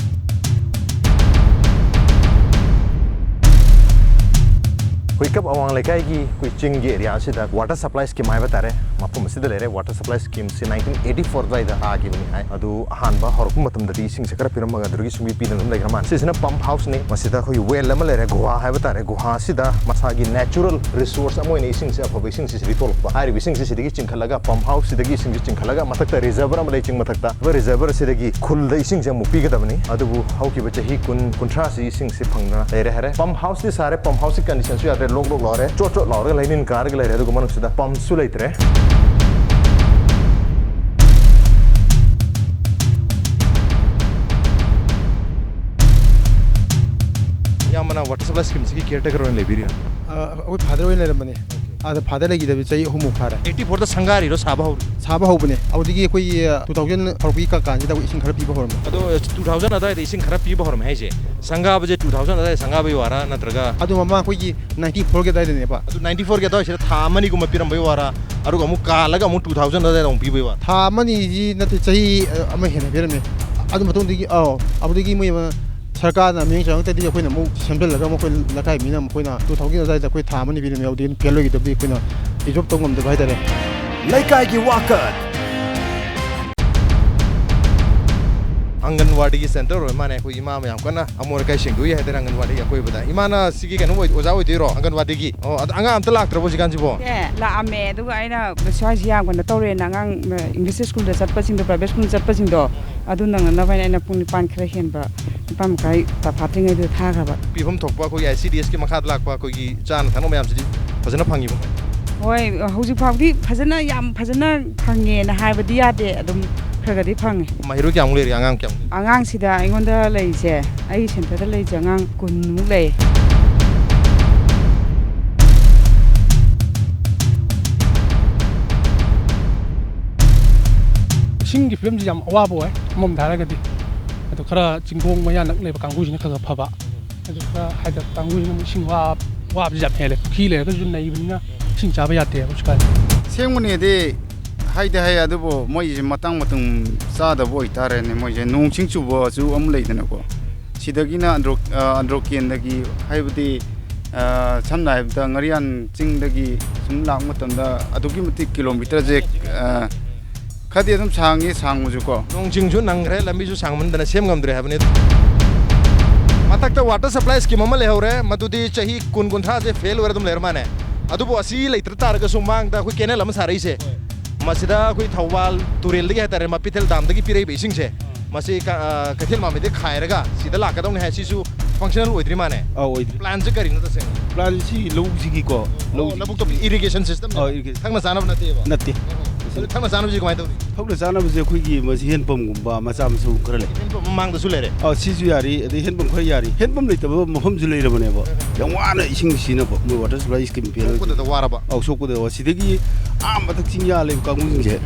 ꯍꯨꯏꯀꯞ ꯑꯋꯥꯡ ꯂꯩꯀꯥꯏꯒꯤ ꯑꯩꯈꯣꯏ ꯆꯤꯡꯒꯤ ꯑꯦꯔꯤꯌꯥ ꯑꯁꯤꯗ ꯋꯥꯇꯔ ꯁꯄ꯭ꯂꯥꯏ ꯁ꯭ꯀꯤꯝ ꯍꯥꯏꯕ ꯇꯥꯔꯦ, ꯃꯐꯝ ꯑꯁꯤꯗ ꯂꯩꯔꯦ꯫ ꯋꯥꯇꯔ ꯁꯄ꯭ꯂꯥꯏ ꯁ꯭ꯀꯤꯝꯁꯤ ꯅꯥꯏꯟꯇꯤꯟ ꯑꯩꯠꯇꯤ ꯐꯣꯔ ꯑꯗꯨꯋꯥꯏꯗ ꯇꯥꯈꯤꯕꯅꯤ ꯍꯥꯏ꯫ ꯑꯗꯨ ꯑꯍꯥꯟꯕ ꯍꯧꯔꯛꯄ ꯃꯇꯝꯗꯗꯤ ꯏꯁꯤꯡꯁꯦ ꯈꯔ ꯄꯤꯔꯝꯃꯒ ꯑꯗꯨꯗꯒꯤ ꯁꯨꯡꯄꯤ ꯄꯤꯗꯅ ꯑꯗꯨꯝ ꯂꯩꯈ꯭ꯔ ꯃꯥꯜꯂꯦ꯫ ꯁꯤꯁꯤꯅ ꯄꯝꯞ ꯍꯥꯎꯁꯅꯤ꯫ ꯃꯁꯤꯗ ꯑꯩꯈꯣꯏꯒꯤ ꯋꯦꯜ ꯑꯃ ꯂꯩꯔꯦ, ꯒꯨꯍꯥ ꯍꯥꯏꯕ ꯇꯥꯔꯦ꯫ ꯒꯨꯍꯥꯁꯤꯗ ꯃꯁꯥꯒꯤ ꯅꯦꯆꯔꯦꯜ ꯔꯤꯁꯣꯔꯁ ꯑꯃ ꯑꯣꯏꯅ ꯏꯁꯤꯡꯁꯦ, ꯑꯐꯕ ꯏꯁꯤꯡꯁꯦ ꯁꯤꯗꯒꯤ ꯆꯤꯡꯈꯠꯂꯒ, ꯄꯝꯞ ꯍꯥꯎꯁꯁꯤꯗꯒꯤ ꯏꯁꯤꯡꯁꯦ ꯆꯤꯡꯈꯠꯂꯒ, ꯃꯊꯛꯇ ꯔꯤꯖꯔꯚꯔ ꯑꯃ ꯂꯩ ꯆꯤꯡ ꯃꯊꯛꯇ꯫ ꯔꯤꯖꯔꯚꯔ ꯑꯁꯤꯗꯒꯤ ꯈꯨꯜꯗ ꯏꯁꯤꯡꯁꯦ ꯑꯃꯨꯛ ꯄꯤꯒꯗꯕꯅꯤ꯫ ꯑꯗꯨꯕꯨ ꯍꯧꯈꯤꯕ ꯆꯍꯤ ꯀꯨꯟ, ꯀꯨꯟꯊ꯭ꯔꯥꯁꯤ ꯏꯁꯤꯡꯁꯤ ꯐꯪꯗꯅ ꯂꯩꯔꯦ ꯍꯥꯏꯔꯦ꯫ ꯄꯝꯞ ꯍꯥꯎꯁꯇꯤ ꯁꯥꯔꯦ, ꯄꯝꯞ ꯍꯥꯎꯁꯀꯤ ꯀꯟꯗꯤꯁꯟꯁꯨ ꯌꯥꯗ꯭ꯔꯦ, ꯂꯣꯛ ꯂꯣꯛ ꯂꯥꯎꯔꯦ, ꯆꯣꯠ ꯆꯣꯠ ꯂꯥꯎꯔꯒ ꯂꯩꯅꯤꯟ ꯀꯥꯔꯒ ꯂꯩꯔꯦ꯫ ꯑꯗꯨꯒ ꯃꯅꯨꯡꯁꯤꯗ ꯄꯝꯞꯁꯨ ꯂꯩꯇ꯭ꯔꯦ꯫ ꯏꯌꯥꯝꯕꯅ ꯋꯥꯇꯔ ꯁꯄ꯭ꯂꯥꯏ ꯁ꯭ꯀꯤꯝꯁꯤꯒꯤ ꯀꯤꯌꯔ ꯇꯦꯀꯔ ꯑꯣꯏꯅ ꯂꯩꯕꯤꯔꯤꯔꯥ? ꯑ, ꯑꯩꯈꯣꯏ ꯐꯥꯗꯔ ꯑꯣꯏꯅ ꯂꯩꯔꯝꯕꯅꯦ꯫ ꯑꯗ ꯐꯥꯗꯔ ꯂꯩꯈꯤꯗꯕ ꯆꯍꯤ ꯑꯍꯨꯝꯃꯨꯛ ꯐꯥꯔꯦ꯫ ꯑꯩꯠꯇꯤ ꯐꯣꯔꯗ ꯁꯪꯒꯥꯔꯤꯔꯣ ꯁꯥꯕ ꯍꯧꯔꯤ? ꯁꯥꯕ ꯍꯧꯕꯅꯦ꯫ ꯑꯗꯨꯗꯒꯤ ꯑꯩꯈꯣꯏꯒꯤ, ꯑ, ꯇꯨ ꯊꯥꯎꯖꯟ ꯍꯧꯔꯛꯄꯒꯤ ꯀ-, ꯀꯥꯟꯁꯤꯗ ꯑꯩꯈꯣꯏ ꯏꯁꯤꯡ ꯈꯔ ꯄꯤꯕ ꯍꯧꯔꯝꯃꯦ꯫ ꯑꯗꯣ, ꯇꯨ ꯊꯥꯎꯖꯟ ꯑꯗꯥꯏꯗ ꯏꯁꯤꯡ ꯈꯔ ꯄꯤꯕ ꯍꯧꯔꯝꯃꯦ ꯍꯥꯏꯁꯦ, ꯁꯪꯒꯥꯕꯁꯦ ꯇꯨ ꯊꯥꯎꯖꯟ ꯑꯗꯥꯏꯗ ꯁꯪꯒꯥꯕꯒꯤ ꯋꯥꯔꯥ, ꯅꯠꯇ꯭ꯔꯒ? ꯑꯗꯨ ꯃꯃꯥꯡ ꯑꯩꯈꯣꯏꯒꯤ ꯅꯥꯏꯟꯇꯤ ꯐꯣꯔꯒꯤ ꯑꯗꯥꯏꯗꯅꯦꯕ꯫ ꯑꯗꯨ ꯅꯥꯏꯟꯇꯤ ꯐꯣꯔꯒꯤ ꯑꯗꯥꯏꯁꯤꯗ ꯊꯥ ꯑꯃꯅꯤꯒꯨꯝꯕ ꯄꯤꯔꯝꯕꯒꯤ ꯋꯥꯔꯥ, ꯑꯗꯨꯒ ꯑꯃꯨꯛ ꯀꯥꯜꯂꯒ ꯑꯃꯨꯛ ꯇꯨ ꯊꯥꯎꯖꯟ ꯑꯗꯥꯏꯗ ꯑꯃꯨꯛ ꯄꯤꯕꯒꯤ ꯋꯥꯔꯥ? ꯊꯥ ꯑꯃꯅꯤꯁꯤ ꯅꯠꯇꯦ, ꯆꯍꯤ, ꯑ, ꯑꯃ ꯍꯦꯟꯅ ꯄꯤꯔꯝꯃꯦ꯫ ꯑꯗꯨ ꯃꯇꯨꯡꯗꯒꯤ, ꯑꯧ, ꯑꯗꯨꯗꯒꯤ ꯃꯣꯏ ꯑꯃ ꯁꯔꯀꯥꯔꯅ ꯃꯤꯠꯌꯦꯡ ꯆꯪꯉꯛꯇ꯭ꯔꯗꯤ ꯑꯩꯈꯣꯏꯅ ꯑꯃꯨꯛ ꯁꯦꯝꯖꯤꯜꯂꯒ ꯑꯃꯨꯛ ꯑꯩꯈꯣꯏ ꯂꯩꯀꯥꯏ ꯃꯤꯅ ꯑꯃꯨꯛ ꯑꯩꯈꯣꯏꯅ ꯇꯨ ꯊꯥꯎꯖꯟ ꯑꯗꯥꯏꯗ ꯑꯩꯈꯣꯏ ꯊꯥ ꯑꯃꯅꯤ ꯄꯤꯔꯝꯃꯦ, ꯑꯗꯨꯗꯒꯤ ꯑꯗꯨꯝ ꯐꯦꯜ ꯑꯣꯏꯈꯤꯗꯕꯗꯤ ꯑꯩꯈꯣꯏꯅ ꯑꯦꯕꯖꯣꯔꯕ ꯇꯧ ꯉꯝꯗꯕ ꯍꯥꯏꯇꯥꯔꯦ꯫ ꯂꯩꯀꯥꯏꯒꯤ ꯋꯥꯀꯠ꯫ ꯑꯪꯒꯟꯋꯥꯗꯤꯒꯤ ꯁꯦꯟꯇꯔ ꯑꯣꯏ ꯃꯥꯅꯦ꯫ ꯑꯩꯈꯣꯏ ꯏꯃꯥ ꯃꯌꯥꯝ ꯀꯟꯅ ꯑꯃꯣꯠ ꯑꯀꯥꯏ ꯁꯦꯡꯗꯣꯛꯏ ꯍꯥꯏꯇꯥꯔꯦ ꯑꯪꯒꯟꯋꯥꯗꯤꯒꯤ ꯑꯀꯣꯏꯕꯗ꯫ ꯏꯃꯥꯅ ꯁꯤꯒꯤ ꯀꯩꯅꯣ ꯑꯣꯏ-, ꯑꯣꯖꯥ ꯑꯣꯏꯗꯣꯏꯔꯣ ꯑꯪꯒꯟꯋꯥꯗꯤꯒꯤ? ꯑꯣ, ꯑꯗ ꯑꯉꯥꯡ ꯑꯝꯇ ꯂꯥꯛꯇ꯭ꯔꯕꯣ ꯍꯧꯖꯤꯛꯀꯥꯟꯁꯤꯕꯣ? ꯑꯦ, ꯂꯥꯛꯑꯝꯃꯦ꯫ ꯑꯗꯨꯒ ꯑꯩꯅ ꯁ꯭ꯋꯥꯏꯁꯤ ꯌꯥꯝ ꯀꯩꯅꯣ ꯇꯧꯔꯦꯅ ꯑꯉꯥꯡ, ꯑ, ꯏꯪꯂꯤꯁ ꯁ꯭ꯀꯨꯜꯗ ꯆꯠꯄꯁꯤꯡꯗꯣ, ꯄ꯭ꯔꯥꯏꯚꯦꯠ ꯁ꯭ꯀꯨꯜ ꯆꯠꯄꯁꯤꯡꯗꯣ, ꯑꯗꯨ ꯅꯪꯅꯅꯕ ꯍꯥꯏꯅ ꯑꯩꯅ ꯄꯨꯡ ꯅꯤꯄꯥꯟ ꯈꯔ ꯍꯦꯟꯕ, ꯅꯤꯄꯥꯟ ꯃꯈꯥꯏ ꯇꯐꯥꯠꯇ꯭ꯔꯤꯉꯩꯗꯨꯗ ꯊꯥꯈ꯭ꯔꯕ꯫ ꯄꯤꯐꯝ ꯊꯣꯛꯄ ꯑꯩꯈꯣꯏꯒꯤ ꯑꯥꯏ ꯁꯤ ꯗꯤ ꯑꯦꯁꯀꯤ ꯃꯈꯥꯗ ꯂꯥꯛꯄ ꯑꯩꯈꯣꯏꯒꯤ ꯆꯥꯅ ꯊꯛꯅꯕ ꯃꯌꯥꯝꯁꯤꯗꯤ ꯐꯖꯅ ꯐꯪꯉꯤꯕꯣ? ꯍꯣꯏ, ꯍꯧꯖꯤꯛ ꯐꯥꯎꯗꯤ ꯐꯖꯅ, ꯌꯥꯝ ꯐꯖꯅ ꯐꯪꯉꯦꯅ ꯍꯥꯏꯕꯗꯤ ꯌꯥꯗꯦ, ꯑꯗꯨꯝ ꯈꯔ ꯈꯔꯗꯤ ꯐꯪꯉꯦ꯫ ꯃꯍꯩꯔꯣꯏ ꯀꯌꯥꯃꯨꯛ ꯂꯩꯔꯤ? ꯑꯉꯥꯡ ꯀꯌꯥꯃꯨꯛ ꯂꯩꯔꯤ? ꯑꯉꯥꯡꯁꯤꯗ ꯑꯩꯉꯣꯟꯗ ꯂꯩꯔꯤꯁꯦ, ꯑꯩꯒꯤ ꯁꯦꯟꯇꯔꯗ ꯂꯩꯔꯤꯁꯦ ꯑꯉꯥꯡ ꯀꯨꯟꯃꯨꯛ ꯂꯩ꯫ ꯏꯁꯤꯡꯒꯤ ꯐꯤꯕꯝꯁꯤ ꯌꯥꯝ ꯑꯋꯥꯕ ꯑꯣꯏ ꯑꯃꯔꯣꯝꯗ ꯍꯥꯏꯔꯒꯗꯤ꯫ ꯑꯗꯣ ꯈꯔ ꯆꯤꯡꯈꯣꯡ ꯃꯌꯥ ꯅꯛ ꯂꯩꯕ ꯀꯥꯡꯕꯨꯁꯤꯅ ꯈꯔ ꯈꯔ ꯐꯕ꯫ ꯑꯗꯨ ꯈꯔ ꯍꯥꯏꯗ ꯀꯥꯡꯕꯨꯁꯤꯅ ꯑꯃꯨꯛ ꯏꯁꯤꯡ ꯋꯥ-, ꯋꯥꯕꯁꯤ ꯌꯥꯝ ꯍꯦꯜꯂꯦ꯫ ꯄꯨꯈ꯭ꯔꯤ ꯂꯩꯔꯒꯁꯨ ꯅꯩꯕꯅꯤꯅ ꯏꯁꯤꯡ ꯆꯥꯕ ꯌꯥꯗꯦꯕ ꯍꯧꯖꯤꯛꯀꯥꯟ꯫ ꯁꯦꯡꯕꯅꯦꯗꯤ ꯍꯥꯏꯗꯤ ꯍꯥꯏ, ꯑꯗꯨꯕꯨ ꯃꯣꯏꯁꯦ ꯃꯇꯥꯡ ꯃꯇꯝ ꯆꯥꯗꯕ ꯑꯣꯏꯇꯥꯔꯦꯅꯦ꯫ ꯃꯣꯏꯁꯦ ꯅꯣꯡ ꯆꯤꯡ ꯆꯨꯕꯁꯨ ꯑꯃ ꯂꯩꯗꯅꯀꯣ꯫ ꯁꯤꯗꯒꯤꯅ ꯑꯟꯗ꯭ꯔꯣ-, ꯑ, ꯑꯟꯗ꯭ꯔꯣꯀꯦꯟꯗꯒꯤ, ꯍꯥꯏꯕꯗꯤ, ꯑ, ꯁꯝꯅ ꯍꯥꯏꯔꯕꯗ ꯉꯥꯔꯤꯌꯥꯟ ꯆꯤꯡꯗꯒꯤ ꯁꯨꯝ ꯂꯥꯛꯄ ꯃꯇꯝꯗ ꯑꯗꯨꯛꯀꯤ ꯃꯇꯤꯛ ꯀꯤꯂꯣꯃꯤꯇꯔꯁꯦ, ꯑ, ꯈꯔꯗꯤ ꯑꯗꯨꯝ ꯁꯥꯡꯉꯤ, ꯁꯥꯡꯕꯁꯨꯀꯣ꯫ ꯅꯣꯡ ꯆꯤꯡꯁꯨ ꯅꯪꯈ꯭ꯔꯦ, ꯂꯝꯕꯤꯁꯨ ꯁꯥꯡꯃꯟꯗꯅ ꯁꯦꯝ ꯉꯝꯗ꯭ꯔꯦ ꯍꯥꯏꯕꯅꯤ꯫ ꯃꯊꯛꯇ water supply scheme ꯑꯃ ꯂꯩꯍꯧꯔꯦ, ꯃꯗꯨꯗꯤ ꯆꯍꯤ ꯀꯨꯟ ꯀꯨꯟꯊ꯭ꯔꯥꯁꯦ fail ꯑꯣꯏꯔ ꯑꯗꯨꯝ ꯂꯩꯔ ꯃꯥꯅꯦ꯫ ꯑꯗꯨꯕꯨ ꯑꯁꯤ ꯂꯩꯇ꯭ꯔ ꯇꯥꯔꯒꯁꯨ ꯃꯥꯡꯗ ꯑꯩꯈꯣꯏ canal ꯑꯃ ꯁꯥꯔꯛꯏꯁꯦ, ꯃꯁꯤꯗ ꯑꯩꯈꯣꯏ ꯊꯧꯕꯥꯜ ꯇꯨꯔꯦꯜꯗꯒꯤ ꯍꯥꯏꯇꯥꯔꯦ, ꯃꯄꯤꯊꯦꯜ dam ꯗꯒꯤ ꯄꯤꯔꯛꯏꯕ ꯏꯁꯤꯡꯁꯦ, ꯃꯁꯤ ꯀ-, ꯑ, ꯀꯩꯊꯦꯜ ꯃꯥꯟꯕꯤꯗ ꯈꯥꯏꯔꯒ ꯁꯤꯗ ꯂꯥꯛꯀꯗꯧꯅꯤ ꯍꯥꯏ, ꯁꯤꯁꯨ functional ꯑꯣꯏꯗ꯭ꯔꯤ ꯃꯥꯅꯦ꯫ ꯑꯧ, ꯑꯣꯏꯗ꯭ꯔꯤ꯫ Plan ꯁꯦ ꯀꯔꯤꯅꯣ ꯇꯁꯦꯡꯅ? Plan ꯁꯤ ꯂꯧꯁꯤꯒꯤꯀꯣ, ꯑꯣ, ꯂꯧꯁꯤꯒꯤ꯫ ꯂꯧꯕꯨꯛꯇ irrigation system ꯅꯦꯕ? ꯑꯧ, irrigation꯫ ꯊꯛꯅ ꯆꯥꯅꯕ ꯅꯠꯇꯦꯕ? ꯅꯠꯇꯦ꯫ ꯑꯣ꯫ ꯑꯗꯨ ꯊꯛꯅ ꯆꯥꯅꯕꯁꯤ ꯀꯃꯥꯏꯅ ꯇꯧꯔꯤ? ꯊꯛꯅ ꯆꯥꯅꯕꯁꯦ ꯑꯩꯈꯣꯏꯒꯤ ꯃꯁꯤ hand pump ꯒꯨꯝꯕ ꯃꯆꯥ ꯃꯁꯨ ꯈꯔ ꯂꯩ꯫ Hand pump ꯃꯃꯥꯡꯗꯁꯨ ꯂꯩꯔꯦ? ꯑꯧ, ꯁꯤꯁꯨ ꯌꯥꯔꯤ, ꯑꯗꯩ hand pump ꯈꯔ ꯌꯥꯔꯤ꯫ Hand pump ꯂꯩꯇꯕ ꯃꯐꯝꯁꯨ ꯂꯩꯔꯕꯅꯦꯕ꯫ ꯌꯥꯝ ꯋꯥꯅ ꯏꯁꯤꯡ ꯁꯤꯖꯤꯟꯅꯕ, ꯃꯣꯏ water supply scheme fail ꯑꯣꯏꯕ꯫ ꯁꯣꯛꯄꯗ ꯋꯥꯔꯕ? ꯑꯧ, ꯁꯣꯛꯄꯗ ꯋꯥ-, ꯁꯤꯗꯒꯤ ꯑꯥ ꯃꯊꯛ ꯆꯤꯡꯌꯥ ꯂꯩꯕ ꯀꯥꯡꯕꯨꯁꯤꯡꯁꯦ,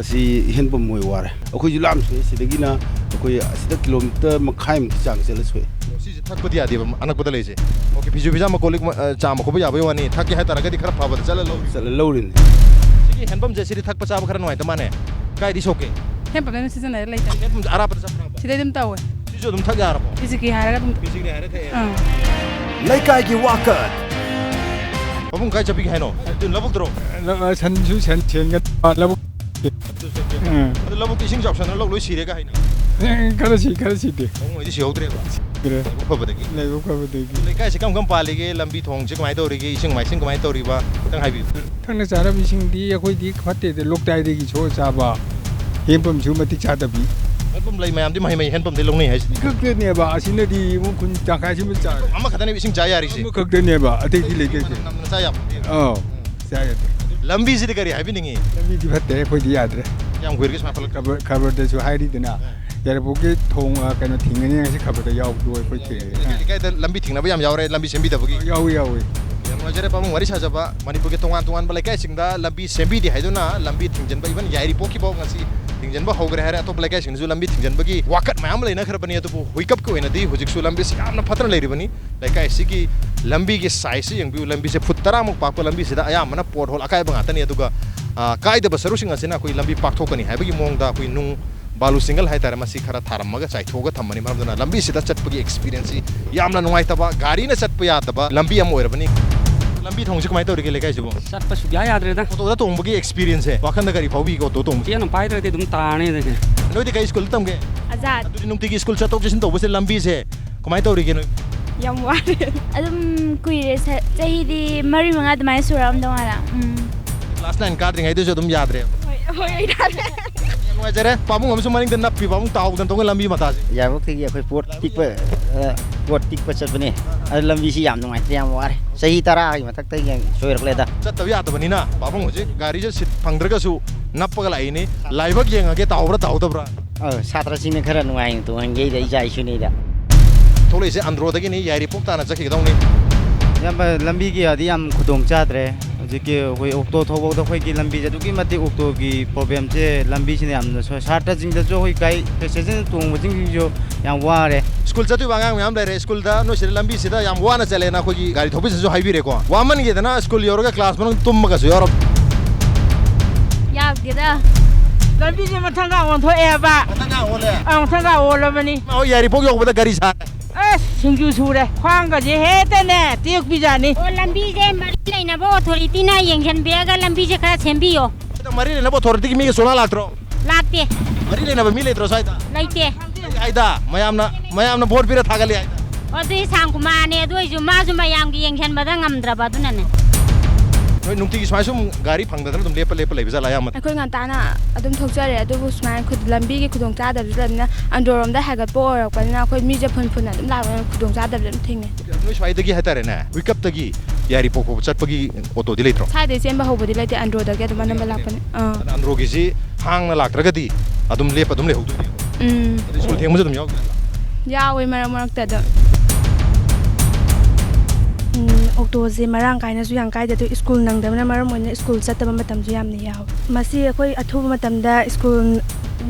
ꯑꯁꯤ hand pump ꯃꯣꯏ ꯋꯥꯔꯦ꯫ ꯑꯩꯈꯣꯏꯁꯨ ꯂꯥꯝ ꯁꯣꯛꯑꯦ꯫ ꯁꯤꯗꯒꯤꯅ ꯑꯩꯈꯣꯏ ꯑꯁꯤꯗ kilometre ꯃꯈꯥꯏꯃꯨꯛꯀꯤ ꯆꯥꯡ ꯆꯠꯂ ꯁꯣꯛꯑꯦ꯫ ꯁꯤꯁꯦ ꯊꯛꯄꯗꯤ ꯌꯥꯗꯦꯕ, ꯑꯅꯛꯄꯗ ꯂꯩꯁꯦ꯫ Okay, ꯐꯤꯁꯨ ꯐꯤꯖꯥꯝꯕ ꯀꯣꯜ ꯂꯤꯛ, ꯑ, ꯆꯥꯝꯕ ꯈꯣꯠꯄ ꯌꯥꯕꯒꯤ ꯋꯥꯅꯤ, ꯊꯛꯀꯦ ꯍꯥꯏ ꯇꯥꯔꯒꯗꯤ ꯈꯔ ꯐꯕꯗ ꯆꯠꯂ ꯂꯧ-, ꯆꯠꯂ ꯂꯧꯔꯤꯅꯤ꯫ ꯁꯤꯒꯤ hand pump ꯁꯦ, ꯁꯤꯗꯤ ꯊꯛꯄ ꯆꯥꯕ ꯈꯔ ꯅꯨꯡꯉꯥꯏꯇ ꯃꯥꯅꯦ꯫ ꯀꯥꯏꯗꯤ ꯁꯣꯛꯀꯦ? Hand pump ꯑꯗꯨꯝ ꯁꯤꯖꯤꯟꯅꯔ ꯂꯩꯇꯕꯅꯦ꯫ Hand pump ꯁꯦ ꯑꯔꯥꯞꯄꯗ ꯆꯠꯄ꯭ꯔꯕ? ꯁꯤꯗꯩ ꯑꯗꯨꯝ ꯇꯧꯋꯦ꯫ ꯁꯤꯁꯨ ꯑꯗꯨꯝ ꯊꯛ ꯌꯥꯔꯕꯣ? ꯐꯤꯖꯤꯒ꯭ꯔꯤ ꯍꯥꯏꯔ ꯊꯛꯑꯦ꯫ ꯑꯥ꯫ ꯂꯩꯀꯥꯏꯒꯤ ꯋꯥꯀꯠ꯫ ꯄꯥꯕꯨꯡ ꯀꯥꯏ ꯆꯠꯄꯤꯒꯦ ꯍꯥꯏꯅꯣ? ꯑꯗꯨ ꯂꯧꯕꯨꯛꯇꯔꯣ? ꯂꯧ-, ꯁꯟꯁꯨ ꯁꯟ ꯁꯦꯟꯒ ꯂꯧꯕꯨꯛ꯫ ꯑꯗꯨ ꯆꯠꯀꯦ꯫ ꯎꯝ꯫ ꯑꯗꯨ ꯂꯧꯕꯨꯛꯇ ꯏꯁꯤꯡ ꯆꯥꯎꯁꯟꯅ ꯂꯧ ꯂꯣꯏ ꯁꯤꯔꯦꯒ ꯍꯥꯏꯅ꯫ ꯑꯦ, ꯈꯔ ꯁꯤ, ꯈꯔ ꯁꯤꯗꯦ꯫ ꯄꯥꯕꯨꯡ ꯍꯣꯏꯗꯤ ꯁꯤꯍꯧꯗ꯭ꯔꯦꯕ? ꯁꯤꯔꯦ꯫ ꯂꯥꯏꯕꯛ ꯐꯕꯗꯒꯤ꯫ ꯂꯥꯏꯕꯛ ꯐꯕꯗꯒꯤ꯫ ꯂꯩꯀꯥꯏꯁꯤ ꯀꯔꯝ ꯀꯔꯝ ꯄꯥꯜꯂꯤꯒꯦ? ꯂꯝꯕꯤ ꯊꯣꯡꯁꯤ ꯀꯃꯥꯏꯅ ꯇꯧꯔꯤꯒꯦ? ꯏꯁꯤꯡ ꯃꯥꯏꯁꯤꯡ ꯀꯃꯥꯏꯅ ꯇꯧꯔꯤꯕ? ꯈꯤꯇꯪ ꯍꯥꯏꯕꯤꯌꯨ꯫ ꯊꯛꯅ ꯆꯥꯅꯕ ꯏꯁꯤꯡꯗꯤ ꯑꯩꯈꯣꯏꯗꯤ ꯐꯠꯇꯦꯗ, ꯂꯣꯛꯇꯥꯏꯗꯒꯤ ꯁꯣꯛꯑ ꯆꯥꯕ, hand pump ꯁꯨ ꯃꯇꯤꯛ ꯆꯥꯗꯕꯤ꯫ Hand pump ꯂꯩ ꯃꯌꯥꯝꯗꯤ ꯃꯍꯩ ꯃꯍꯩ hand pump ꯗꯩ ꯂꯧꯅꯩ ꯍꯥꯏꯁꯤꯗꯤ꯫ ꯈꯛꯇꯅꯦꯕ, ꯑꯁꯤꯅꯗꯤ ꯏꯃꯨꯡ ꯈꯨꯟ ꯇꯪꯈꯥꯏꯁꯤꯃ ꯆꯥꯔꯦ꯫ Hand pump ꯑꯃꯈꯛꯇꯅꯦꯕ ꯏꯁꯤꯡ ꯆꯥ ꯌꯥꯔꯤꯁꯦ꯫ ꯑꯃꯈꯛꯇꯅꯦꯕ, ꯑꯇꯩꯗꯤ ꯂꯩꯇꯦ꯫ ꯃꯅꯝ ꯅꯝꯅ ꯆꯥ ꯌꯥꯄꯣꯟꯇꯦꯕ꯫ ꯑꯧ, ꯆꯥ ꯌꯥꯗꯦ꯫ ꯂꯝꯕꯤꯁꯤꯗꯤ ꯀꯔꯤ ꯍꯥꯏꯕꯤꯅꯤꯡꯉꯤ? ꯂꯝꯕꯤꯗꯤ ꯐꯠꯇꯦ, ꯑꯩꯈꯣꯏꯗꯤ ꯌꯥꯗ꯭ꯔꯦ꯫ ꯀꯌꯥꯝ ꯀꯨꯏꯔꯒꯦ ꯁꯨꯃꯥꯏꯅ ꯐꯠꯂꯛꯇ꯭ꯔꯤꯕ? ꯈꯕꯔ, ꯈꯕꯔꯗꯁꯨ ꯍꯥꯏꯔꯤꯗꯅ, ꯑꯥ꯫ ꯌꯥꯏꯔꯤꯄꯣꯛꯀꯤ ꯊꯣꯡ, ꯑ, ꯀꯩꯅꯣ ꯊꯤꯡꯒꯅꯤ ꯉꯁꯤ ꯈꯕꯔꯗ ꯌꯥꯎꯕꯗꯣ ꯑꯩꯈꯣꯏ ꯊꯦꯡꯅꯩ꯫ ꯂꯩꯀꯥꯏ, ꯂꯩꯀꯥꯏꯗ ꯂꯝꯕꯤ ꯊꯤꯡꯅꯕ ꯌꯥꯝ ꯌꯥꯎꯔꯦ, ꯂꯝꯕꯤ ꯁꯦꯝꯕꯤꯗꯕꯒꯤ? ꯌꯥꯎꯏ, ꯌꯥꯎꯏ꯫ ꯌꯥꯝ ꯅꯨꯡꯉꯥꯏꯖꯔꯦ ꯄꯥꯕꯨꯡ ꯋꯥꯔꯤ ꯁꯥꯖꯕ꯫ ꯃꯅꯤꯄꯨꯔꯒꯤ ꯇꯣꯉꯥꯟ ꯇꯣꯉꯥꯟꯕ ꯂꯩꯀꯥꯏꯁꯤꯡꯗ ꯂꯝꯕꯤ ꯁꯦꯝꯕꯤꯗꯦ ꯍꯥꯏꯗꯨꯅ ꯂꯝꯕꯤ ꯊꯤꯡꯖꯤꯟꯕ, even ꯌꯥꯏꯔꯤꯄꯣꯛꯀꯤꯐꯥꯎ ꯉꯁꯤ ꯊꯤꯡꯖꯤꯟꯕ ꯍꯧꯈ꯭ꯔꯦ ꯍꯥꯏꯔꯦ꯫ ꯑꯇꯣꯞꯄ ꯂꯩꯀꯥꯏꯁꯤꯡꯗꯁꯨ ꯂꯝꯕꯤ ꯊꯤꯡꯖꯤꯟꯕꯒꯤ ꯋꯥꯀꯠ ꯃꯌꯥꯝ ꯑꯃ ꯂꯩꯅꯈ꯭ꯔꯕꯅꯤ꯫ ꯑꯗꯨꯕꯨ ꯍꯨꯏꯀꯞꯀꯤ ꯑꯣꯏꯅꯗꯤ ꯍꯧꯖꯤꯛꯁꯨ ꯂꯝꯕꯤꯁꯤ ꯌꯥꯝꯅ ꯐꯠꯇꯅ ꯂꯩꯔꯤꯕꯅꯤ꯫ ꯂꯩꯀꯥꯏ ꯑꯁꯤꯒꯤ ꯂꯝꯕꯤꯒꯤ ꯁꯥꯏꯖꯁꯤ ꯌꯦꯡꯕꯤꯌꯨ꯫ ꯂꯝꯕꯤꯁꯦ ꯐꯨꯠ ꯇꯔꯥꯃꯨꯛ ꯄꯥꯛꯄ ꯂꯝꯕꯤꯁꯤꯗ ꯑꯌꯥꯝꯕꯅ ꯄꯣꯠ ꯍꯣꯜ ꯑꯀꯥꯏꯕ ꯉꯥꯛꯇꯅꯤ꯫ ꯑꯗꯨꯒ, ꯑ, ꯀꯥꯏꯗꯕ ꯁꯔꯨꯛꯁꯤꯡ ꯑꯁꯤꯅ ꯑꯩꯈꯣꯏ ꯂꯝꯕꯤ ꯄꯥꯛꯊꯣꯛꯀꯅꯤ ꯍꯥꯏꯕꯒꯤ ꯃꯑꯣꯡꯗ ꯑꯩꯈꯣꯏ ꯅꯨꯡ, ꯕꯥꯂꯨ ꯁꯤꯡꯒꯜ ꯍꯥꯏꯇꯥꯔꯦ, ꯃꯁꯤ ꯈꯔ ꯊꯥꯔꯝꯃꯒ ꯆꯥꯏꯊꯣꯛꯑꯒ ꯊꯝꯕꯅꯤ꯫ ꯃꯔꯝ ꯑꯗꯨꯅ ꯂꯝꯕꯤꯁꯤꯗ ꯆꯠꯄꯒꯤ ꯑꯦꯛꯁꯄꯤꯔꯤꯌꯦꯟꯁꯁꯤ ꯌꯥꯝꯅ ꯅꯨꯡꯉꯥꯏꯇꯕ, ꯒꯥꯔꯤꯅ ꯆꯠꯄ ꯌꯥꯗꯕ ꯂꯝꯕꯤ ꯑꯃ ꯑꯣꯏꯔꯕꯅꯤ꯫ ꯂꯝꯕꯤ ꯊꯣꯡꯁꯤ ꯀꯃꯥꯏꯅ ꯇꯧꯔꯤꯒꯦ ꯂꯩꯀꯥꯏꯁꯤꯕꯨ? ꯆꯠꯄ ꯁꯨꯛꯌꯥ ꯌꯥꯗ꯭ꯔꯦꯗ꯫ ꯑꯣꯇꯣꯗ ꯇꯣꯡꯕꯒꯤ ꯑꯦꯛꯁꯄꯤꯔꯤꯌꯦꯟꯁꯁꯦ ꯋꯥꯈꯟꯗ ꯀꯔꯤ ꯐꯥꯎꯕꯤꯒꯦ? ꯑꯣꯇꯣ ꯇꯣꯡꯕꯁꯦ? ꯆꯦꯟ ꯑꯃ ꯄꯥꯏꯗ꯭ꯔꯗꯤ ꯑꯗꯨꯝ ꯇꯥꯔꯅꯤ ꯑꯗꯨꯗꯤ꯫ ꯅꯣꯏꯗꯤ ꯀꯩ ꯁ꯭ꯀꯨꯜꯗ ꯇꯝꯒꯦ? ꯑꯖꯥꯗ꯫ ꯑꯗꯨꯗꯤ ꯅꯨꯡꯇꯤꯒꯤ ꯁ꯭ꯀꯨꯜ ꯆꯠꯊꯣꯛ ꯆꯠꯁꯤꯟ ꯇꯧꯕꯁꯦ ꯂꯝꯕꯤꯁꯦ ꯀꯃꯥꯏꯅ ꯇꯧꯔꯤꯒꯦ ꯅꯣꯏ? ꯌꯥꯝ ꯋꯥꯔꯦ꯫ ꯑꯗꯨꯝ ꯀꯨꯏꯔꯦ, ꯁ-, ꯆꯍꯤꯗꯤ ꯃꯔꯤ ꯃꯉꯥ ꯑꯗꯨꯃꯥꯏꯅ ꯁꯨꯔꯛꯑꯝꯗꯧ ꯃꯥꯜꯂꯦ꯫ ꯎꯝ꯫ ꯀ꯭ꯂꯥꯁ ꯅꯥꯏꯟ ꯀꯥꯗ꯭ꯔꯤꯉꯩꯗꯁꯨ ꯑꯗꯨꯝ ꯌꯥꯗ꯭ꯔꯦ꯫ ꯍꯣꯏ, ꯍꯣꯏ, ꯌꯥꯗ꯭ꯔꯦ꯫ ꯌꯥꯝ ꯅꯨꯡꯉꯥꯏꯖꯔꯦ꯫ ꯄꯥꯕꯨꯡ ꯑꯃꯁꯨ ꯃꯅꯤꯡꯗ ꯅꯞꯄꯤ, ꯄꯥꯕꯨꯡ ꯇꯥꯎꯗꯅ ꯇꯧꯒ ꯂꯝꯕꯤ ꯃꯇꯥꯁꯦ꯫ ꯌꯥꯏꯔꯤꯄꯣꯛꯇꯒꯤ ꯑꯩꯈꯣꯏ ꯄꯣꯠ ꯇꯤꯛꯄ, ꯑ, ꯄꯣꯠ ꯇꯤꯛꯄ ꯆꯠꯄꯅꯦ꯫ ꯑꯗꯨ ꯂꯝꯕꯤꯁꯤ ꯌꯥꯝ ꯅꯨꯡꯉꯥꯏꯇ꯭ꯔꯦ, ꯌꯥꯝ ꯋꯥꯔꯦ꯫ ꯆꯍꯤ ꯇꯔꯥꯒꯤ ꯃꯊꯛꯇꯒꯤ ꯁꯣꯏꯔꯛꯂꯦꯗ꯫ ꯆꯠꯇꯕ ꯌꯥꯗꯕꯅꯤꯅ ꯄꯥꯕꯨꯡ ꯍꯧꯖꯤꯛ ꯒꯥꯔꯤꯁꯦ ꯁꯤꯠ ꯐꯪꯗ꯭ꯔꯒꯁꯨ ꯅꯞꯄꯒ ꯂꯥꯛꯏꯅꯤ꯫ ꯂꯥꯏꯕꯛ ꯌꯦꯡꯉꯒꯦ, ꯇꯥꯎꯕ꯭ꯔꯥ ꯇꯥꯎꯗꯕ꯭ꯔꯥ꯫ ꯑ, ꯁꯥꯇ꯭ꯔꯁꯤꯡꯅ ꯈꯔ ꯅꯨꯡꯉꯥꯏꯅ ꯇꯣꯡꯍꯟꯒꯦꯗ, ꯏꯆꯥ ꯏꯁꯨꯅꯤꯗ꯫ ꯊꯣꯛꯂꯛꯏꯁꯦ ꯑꯟꯗ꯭ꯔꯣꯗꯒꯤꯅꯤ, ꯌꯥꯏꯔꯤꯄꯣꯛ ꯇꯥꯅ ꯆꯠꯈꯤꯒꯗꯧꯅꯤ꯫ ꯏꯌꯥꯝꯕ, ꯂꯝꯕꯤꯒꯤ ꯑꯣꯏꯔꯗꯤ ꯌꯥꯝ ꯈꯨꯗꯣꯡ ꯆꯥꯗ꯭ꯔꯦ꯫ ꯍꯧꯖꯤꯛꯀꯤ ꯑꯩꯈꯣꯏ ꯑꯣꯛꯇꯣ ꯊꯧꯕꯗ ꯑꯩꯈꯣꯏꯒꯤ ꯂꯝꯕꯤꯁꯦ ꯑꯗꯨꯛꯀꯤ ꯃꯇꯤꯛ ꯑꯣꯛꯇꯣꯒꯤ ꯄ꯭ꯔꯣꯕ꯭ꯂꯦꯝꯁꯦ ꯂꯝꯕꯤꯁꯤꯅ ꯌꯥꯝꯅ ꯁꯣꯏ-, ꯁꯥꯇ꯭ꯔꯁꯤꯡꯗꯁꯨ ꯑꯩꯈꯣꯏ ꯒꯥꯔꯤ ꯄꯦꯁꯦꯟꯖꯔ ꯇꯣꯡꯕꯁꯤꯡꯁꯤꯁꯨ ꯌꯥꯝ ꯋꯥꯔꯦ꯫ ꯁ꯭ꯀꯨꯜ ꯆꯠꯇꯣꯏꯕ ꯑꯉꯥꯡ ꯃꯌꯥꯝ ꯂꯩꯔꯦ꯫ ꯁ꯭ꯀꯨꯜꯗ ꯅꯣꯏꯁꯤꯗ ꯂꯝꯕꯤꯁꯤꯗ ꯌꯥꯝ ꯋꯥꯅ ꯆꯠꯂꯦꯅ ꯑꯩꯈꯣꯏꯒꯤ ꯒꯥꯔꯤ ꯊꯧꯕꯤꯁꯤꯁꯨ ꯍꯥꯏꯕꯤꯔꯦꯀꯣ꯫ ꯋꯥꯃꯟꯒꯦꯗꯅ ꯁ꯭ꯀꯨꯜ ꯌꯧꯔꯒ ꯀ꯭ꯂꯥꯁ ꯃꯅꯨꯡ ꯇꯨꯝꯕꯒꯁꯨ ꯌꯥꯎꯔꯕ꯫ ꯌꯥꯎꯗꯦꯗ꯫ ꯂꯝꯕꯤꯁꯦ ꯃꯊꯪꯒ ꯑꯣꯟꯊꯣꯛꯑꯦꯕ꯫ ꯃꯊꯪꯒ ꯑꯣꯜꯂꯦ? ꯑꯥ, ꯃꯊꯪꯒ ꯑꯣꯜꯂꯕꯅꯤ꯫ ꯍꯣꯏ, ꯌꯥꯏꯔꯤꯄꯣꯛ ꯌꯧꯕꯗ ꯒꯥꯔꯤ ꯁꯥꯔꯦ꯫ ꯑꯁ, ꯁꯤꯡꯖꯨ ꯁꯨꯔꯦ꯫ ꯈ꯭ꯋꯥꯡꯒꯁꯦ ꯍꯦꯛꯇꯅꯦ ꯇꯦꯛꯄꯤꯖꯥꯠꯅꯤ꯫ ꯑꯣ, ꯂꯝꯕꯤꯁꯦ ꯃꯔꯤ ꯂꯩꯅꯕ ꯑꯣꯊꯣꯔꯤꯇꯤꯅ ꯌꯦꯡꯁꯤꯟꯕꯤꯔꯒ ꯂꯝꯕꯤꯁꯦ ꯈꯔ ꯁꯦꯝꯕꯤꯌꯣ꯫ ꯁꯤꯗ ꯃꯔꯤ ꯂꯩꯅꯕ ꯑꯣꯊꯣꯔꯤꯇꯤꯒꯤ ꯃꯤꯒ ꯁꯨꯡꯂꯥꯛ ꯂꯥꯛꯇ꯭ꯔꯣ? ꯂꯥꯛꯇꯦ꯫ ꯃꯔꯤ ꯂꯩꯅꯕ ꯃꯤ ꯂꯩꯇ꯭ꯔꯣ ꯁ꯭ꯋꯥꯏꯗ? ꯂꯩꯇꯦ꯫ ꯍꯥꯏꯗ, ꯃꯌꯥꯝꯅ, ꯃꯌꯥꯝꯅ ꯚꯣꯠ ꯄꯤꯔ ꯊꯥꯒꯠꯂꯤ ꯍꯥꯏꯗ꯫ ꯑꯣ, ꯑꯗꯨꯗꯤ ꯁꯥꯡꯀꯨꯃꯥꯔꯅꯦ, ꯑꯗꯨ ꯑꯣꯏꯁꯨ ꯃꯥꯁꯨ ꯃꯌꯥꯝꯒꯤ ꯌꯦꯡꯁꯤꯟꯕꯗ ꯉꯝꯗ꯭ꯔꯕ, ꯑꯗꯨꯅꯅꯦ꯫ ꯅꯣꯏ ꯅꯨꯡꯇꯤꯒꯤ ꯁꯨꯃꯥꯏ ꯁꯨꯝ ꯒꯥꯔꯤ ꯐꯪꯗꯗꯅ ꯑꯗꯨꯝ ꯂꯦꯞꯄ ꯂꯦꯞꯄ ꯂꯩꯕ ꯖꯥꯠꯂꯥ ꯑꯌꯥꯝꯕ? ꯑꯩꯈꯣꯏ ꯉꯟꯇꯥꯅ ꯑꯗꯨꯝ ꯊꯣꯛꯆꯔꯦ, ꯑꯗꯨꯕꯨ ꯁꯨꯃꯥꯏꯅ ꯈꯨ-, ꯂꯝꯕꯤꯒꯤ ꯈꯨꯗꯣꯡꯆꯥꯗꯕꯁꯨ ꯂꯩꯕꯅꯤꯅ, ꯑꯟꯗ꯭ꯔꯣꯔꯣꯝꯗ ꯍꯥꯏꯒꯠꯄ ꯑꯣꯏꯔꯛꯄꯅꯤꯅ ꯑꯩꯈꯣꯏ ꯃꯤꯁꯦ ꯐꯨꯟ ꯐꯨꯟ ꯑꯗꯨꯝ ꯂꯥꯛꯄꯅꯤꯅ ꯈꯨꯗꯣꯡꯆꯥꯗꯕꯁꯦ ꯑꯗꯨꯝ ꯊꯦꯡꯅꯩ꯫ ꯅꯣꯏ ꯁ꯭ꯋꯥꯏꯗꯒꯤ ꯍꯥꯏꯇꯥꯔꯦꯅꯦ, ꯍꯨꯏꯀꯞꯇꯒꯤ ꯌꯥꯏꯔꯤꯄꯣꯛ ꯐꯥꯎꯕ ꯆꯠꯄꯒꯤ ꯑꯣꯇꯣꯗꯤ ꯂꯩꯇ꯭ꯔꯣ? ꯁ꯭ꯋꯥꯏꯗꯩ ꯆꯦꯟꯕ ꯍꯧꯕꯗꯤ ꯂꯩꯇꯦ, ꯑꯟꯗ꯭ꯔꯣꯗꯒꯤ ꯑꯗꯨꯝ ꯑꯅꯝꯕ ꯂꯥꯛꯄꯅꯤ꯫ ꯑꯥ꯫ ꯑꯗ ꯑꯟꯗ꯭ꯔꯣꯒꯤꯁꯤ ꯍꯥꯡꯅ ꯂꯥꯛꯇ꯭ꯔꯒꯗꯤ ꯑꯗꯨꯝ ꯂꯦꯞꯄ ꯑꯗꯨꯝ ꯂꯩꯍꯧꯗꯣꯏꯅꯦ꯫ ꯎꯝ꯫ ꯑꯗꯩ ꯁ꯭ꯀꯨꯜ ꯊꯦꯡꯕꯁꯨ ꯑꯗꯨꯝ ꯌꯥꯎꯗꯣꯏꯅꯦ꯫ ꯌꯥꯎꯋꯦ, ꯃꯔꯛ ꯃꯔꯛꯇ ꯑꯗꯨꯝ꯫ ꯎꯝ, ꯑꯣꯛꯇꯣꯁꯦ ꯃꯔꯥꯡ ꯀꯥꯏꯅꯁꯨ ꯌꯥꯝ ꯀꯥꯏꯗꯦ, ꯑꯗꯨ ꯁ꯭ꯀꯨꯜ ꯅꯪꯗꯕꯅ ꯃꯔꯝ ꯑꯣꯏꯅ ꯁ꯭ꯀꯨꯜ ꯆꯠꯇꯕ ꯃꯇꯝꯁꯨ ꯌꯥꯝꯅ ꯌꯥꯎꯋꯤ꯫ ꯃꯁꯤ ꯑꯩꯈꯣꯏ ꯑꯊꯨꯕ ꯃꯇꯝꯗ ꯁ꯭ꯀꯨꯜ